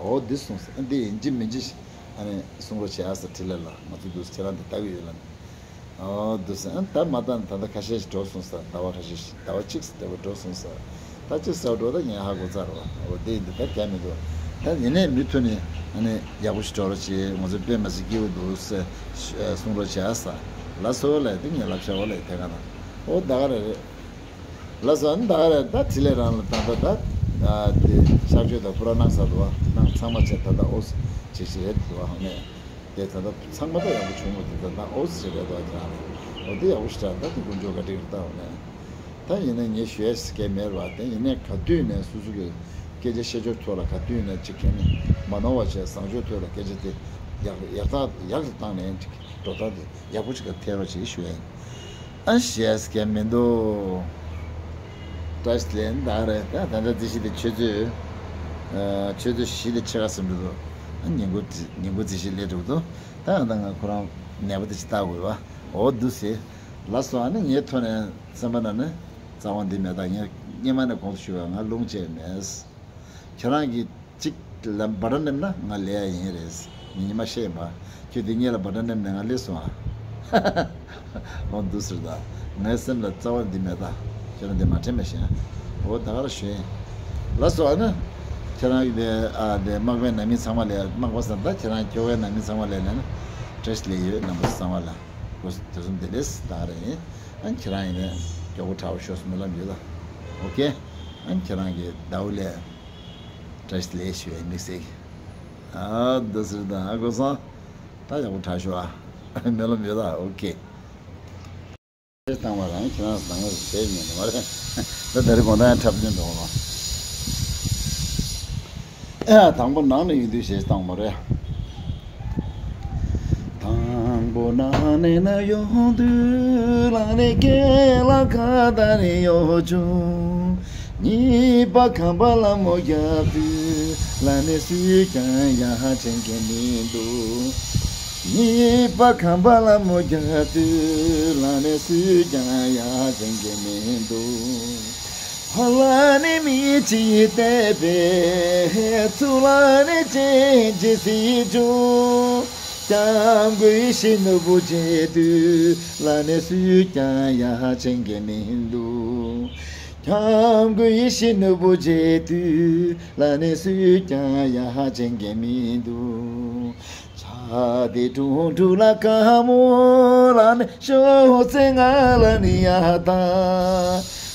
ཨོ་འདི་གསུངས་ས་ཨ་འདི་ཡིན་གཅིག་མིན་གཅིག་ཨ་ནི་གསུང་རོགས་བྱེད་ཨ་ས་འཕྲིན་ལས་ལ་ང་ཚོ་འདུག་ཁྱེད་རང་འདི་ལྟ་གི་ཡོད་ལ་ནི། ཨོ་འདུག་ས་ཨ་ད་མ་ད་ད་ལྟ་ཁ་ཤས་ཤིག་འགྲོ་སོང་ས་ཟླ་བ་ཁ་ཤས་ཤིག་ཟླ་བ་གཅིག་ས་ལྟ་བུ་འགྲོ་སོང་ས་ད་གཅིག་ས་འགྲོ་ད་ངས་ཧ་གོ་ཚར་བ་ཨོ་འདི་ཡིན་འདི་ད་གལ་མི་འདུག་ད་ཡིན་ནའི་མུ་མཐུད་ནས་ཨ་ནི་ཡག་པོ་ཞིག་འགྲོ་རོགས་བྱེད་ང་ཚོ་དཔེ་མ་སྲིད་སྐྱིད་པོ་འདུག་ས་གསུང་རོགས་བྱེད་ཨ་ས་ལ་སོ་ལ་འདི་ངས་ལབ་བྱ་བ་ལ་དེ་ག་ན་ཨོ་ད་ག་རེ་རེད། ལགས་སོ། ཨ་ནི་ད་ག་རེ་ད་དྲི་ལས་རང་ལ་ད་ལྟ་ད་ཨ་དེ་གཤག་བཅོས་དང་ཕུ་ར་གནང་ཚར་འདུག་བ། གནང་ཚང་མ་བྱས་ད་ལྟ་ཨོ་ཙི་ཅིག་ཞིག་རེད་འདུག་བ་ནས་དེ་ད་ལྟ་ཚང་མ་ད་ཡག་པོ་བྱུང་བ་དེ་ད་ལྟ་ཨོ་ཙི་ཞིག་རེད་འདུག་བ། ཁྱེད་རང་ཨོ་དེ་ཡག་པོ་ཞིག་རེད་ད་དེ་དཀོན་མཆོག་ག་འགྲིག་རེད་ད་བ་ནས་ད་ཡིན་ན་ངས་ཞུ་ཡས་སྐད་མེད་རེད་བ། དེ་ཡིན་ནས་ག་དུས་ནས་སོ་སོ་གི་སྐད་ཆ་བཤད་ཕྱོགས་ཐོག་ལ་ག་དུས་ནས་ཅིག་ཁྱེད་ནི་མ་ནོར་བ་བྱས་བཟང་ཕྱོགས་ཐོག་ལ་སྐད་ཆ་དེ་ཡག་ཡག་ཐག་ཡག་ཏུ་བཏང་ནས་ཅིག་འགྲོ་སྟངས་དེ། ཡག་པོ་ཅིག་ག་ཐེ་རོ་ཅིག་ཞུ་ཡིན། ཨ་ཞེས་སྐད་མི་འདུག་བཀྲ་ཤིས་ལན་ད་རེད་ད་ད་ལྟ་རྩིས་གཞི་དེ་ཆུ་ཚོད་ཨ་ཆུ་ཚོད་བཞི་དང་ཕྱེད་ཀ་ཟིན་འགྲོ་འདུག་ཨ་ཉིན་གུང་རྩིས་ཉིན་གུང་རྩིས་གཞི་སླེབས་འགྲོ་འདུག་ད་ང་ད་ང་ཁོ་རང་ནད་པ་དེ་ཅིག་ལྟ་དགོས་བ། འོ་འདུག་ཟེར། ལགས་སོ། ཨ་ནི་ངའི་ཐོག་ནས་སེམས་པ་ནང་ནས་རྩ་བ་འདི་མེད་ད་ངས་སྔོན་མ་ནས་གོང་དུ་ཞུ་བ་ང་རླུང་བཅས་མེད། ཁྱེད་རང་གིས་གཅིག་ལ་འབར་སྣེམ་ན་ང་ལས་ཡ་ཡིན་རེད། ཉི་མ་ཤེས་ཡིན་པ། ཁྱོད་དེ་ངེད་ལ་འབར་སྣེམ་ནས་ང་ལས་སོང་ཨ། འོ་འདུག་ཟེར་ད། ངའི་སེམས་ལ་རྩ་བ་འདི་མེད་ད། ཁྱེད་རང་འདི་མ་དྲན་པ་ཤེས་ཨ། འོ་ད་ག་ར་ཞུ་ཡིན། ལགས་སོ། ཨ་ནི། ཁྱེད་རང་གི་དེ་ཨ་དེ་མག་པའི་ནང་མི་ཚང་མ་ལས་མག་པ་ཟེར་ད་ཁྱེད་རང་ཁྱོ་གའི་ནང་མི་ཚང་མ་ལས་ལས་ན། བཀྲ་ཤིས་ལེགས་ཡོད་རྣམ་པ་ཚང་མ་ལ། སྐུ་དེ་གསུམ་བདེ་ལེགས་ད་ག་ར་ཡིན། ཨ་ཁྱེད་རང་ཡིན་ནས་མགྱོགས་པོ་དྲག་པོ་ཤོག་སྨོན་ལམ་ཡོད་ལ། ཨོ་ཀེ། ཨ་ཁྱེད་རང་གི་ཟླ་བོ་ལས་བཀྲ་ཤིས་བདེ་ལེགས་ཞུ་བའི་དམིགས་བསལ་གྱི། ཨ་འདི་ཟེར་དང་ཨ་ཀོ་སང་། ད་ཡག་པོ་དྲག་ཤོག་ཨ། སྨོན་ལམ་ཡོད་ལ་ཨོ་ཀེ། བཏང་བ་རང་ཁྱེད་རང་ནང་ལ་བྱས་ཉན་ནི་མ་རེད། ད་ད་རེས་དགོང་དག་ཡང་འཁྲབ་སྟོན་འགྲོ་བ། ཨ་དང་པོ་ནང་ནས་ཡོང་དུས་ཞེས་བཏང་བ་རེད། དང་པོ་ནང་ནས་ན་ཡོང་དུས་ལ་ནི་སྐེ་ལ་ཁ་ད་ནི་ཡོ་ཆུང་། གཉིས་པ་ཁམས་པ་ལ་མོ་རྒྱབ་དུས་ལ་ནི་སུས་ཀྱང་ཡ་ཧ་དྲན་གི་མི་འདུག་གཉིས་པ་ཁམས་པ་ལ་མོ་རྒྱབ་དུས་ལ་ནི་སུས་ཀྱང་ཡ་ཧ་དྲན་གི་མི་འདུག་ཕ་ལ་ནི་མི་གཅིག་བལྟས་པས་ཚུར་ལ་ནི་ཅན་གྱི་སྲིད་འབྱུང་། སྐྱབས་མགོན་ཡེ་ཤེས་ནོར་བུ་མཇལ་དུས་ལ་ནི་སུས་ཀྱང་ཡ་ཧ་དྲན་གི་མི་འདུག་སྐྱབས་མགོན་ཡེ་ཤེས་ནོར་བུ་མཇལ་དུས་ལ་ནི་སུས་ཀྱང་ཡ་ཧ་དྲན་གི་མི་འདུག་ཆ་དེ་དྲུང་དྲུང་ལ་དཀའ་མོ་ལ་ནི་ཤོག་ཚེ་ང་ལ་ནི་ཡ་ད།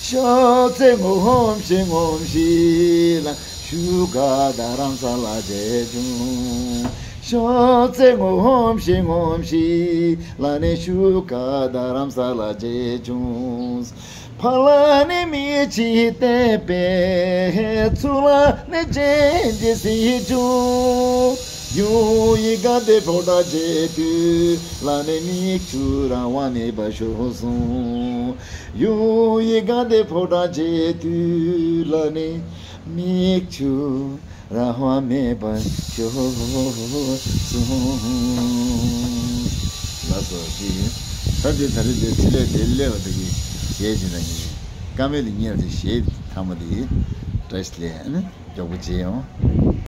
ཤོག་ཚེ་ངོམ་ཤིག་ངོམ་ཤིག་ལ་ཤུ་ག་ད་རམ་ས་ལ་རྗེ་བྱུང་། ཤོག་ཚེ་ངོམ་ཤིག་ངོམ་ཤིག་ལ་ནི་ཤུ་ག་ད་རམ་ས་ལ་རྗེ་བྱུང་། ཕ་ལ་ནི་མི་གཅིག་བལྟས་པས་ཚུར་ལ་ནི་ཅན་གྱི་སྲིད་འབྱུང་། ཡུལ་ཡི་ག་དེ་ཕོ་བྲང་མཇལ་དུས་ལ་ནི་མིག་ཆུ་རང་དབང་མེད་པར་ཤོར་སོང་། ཡུལ་ཡི་ག་དེ་ཕོ་བྲང་མཇལ་དུས་ལ་ནི་མིག་ཆུ་རང་དབང་མེད་པར་ཤོར་སོང་། ལགས་སོ་ཞེས། ད་དེ་ད་རེས་དེ་ཚེ་ལས་དེ་སླེབས་པ་དེ་གི་གཞས་ཅིག་དང་གི་བཀའ་མོལ་དེ་ཉལ་ཏེ་གཞས་ཐ་མ་དེ་བཀྲ་ཤིས་བདེ་ལེགས་ཨ་ནི་མགྱོགས་པོ་བྱེད་ཡོང་།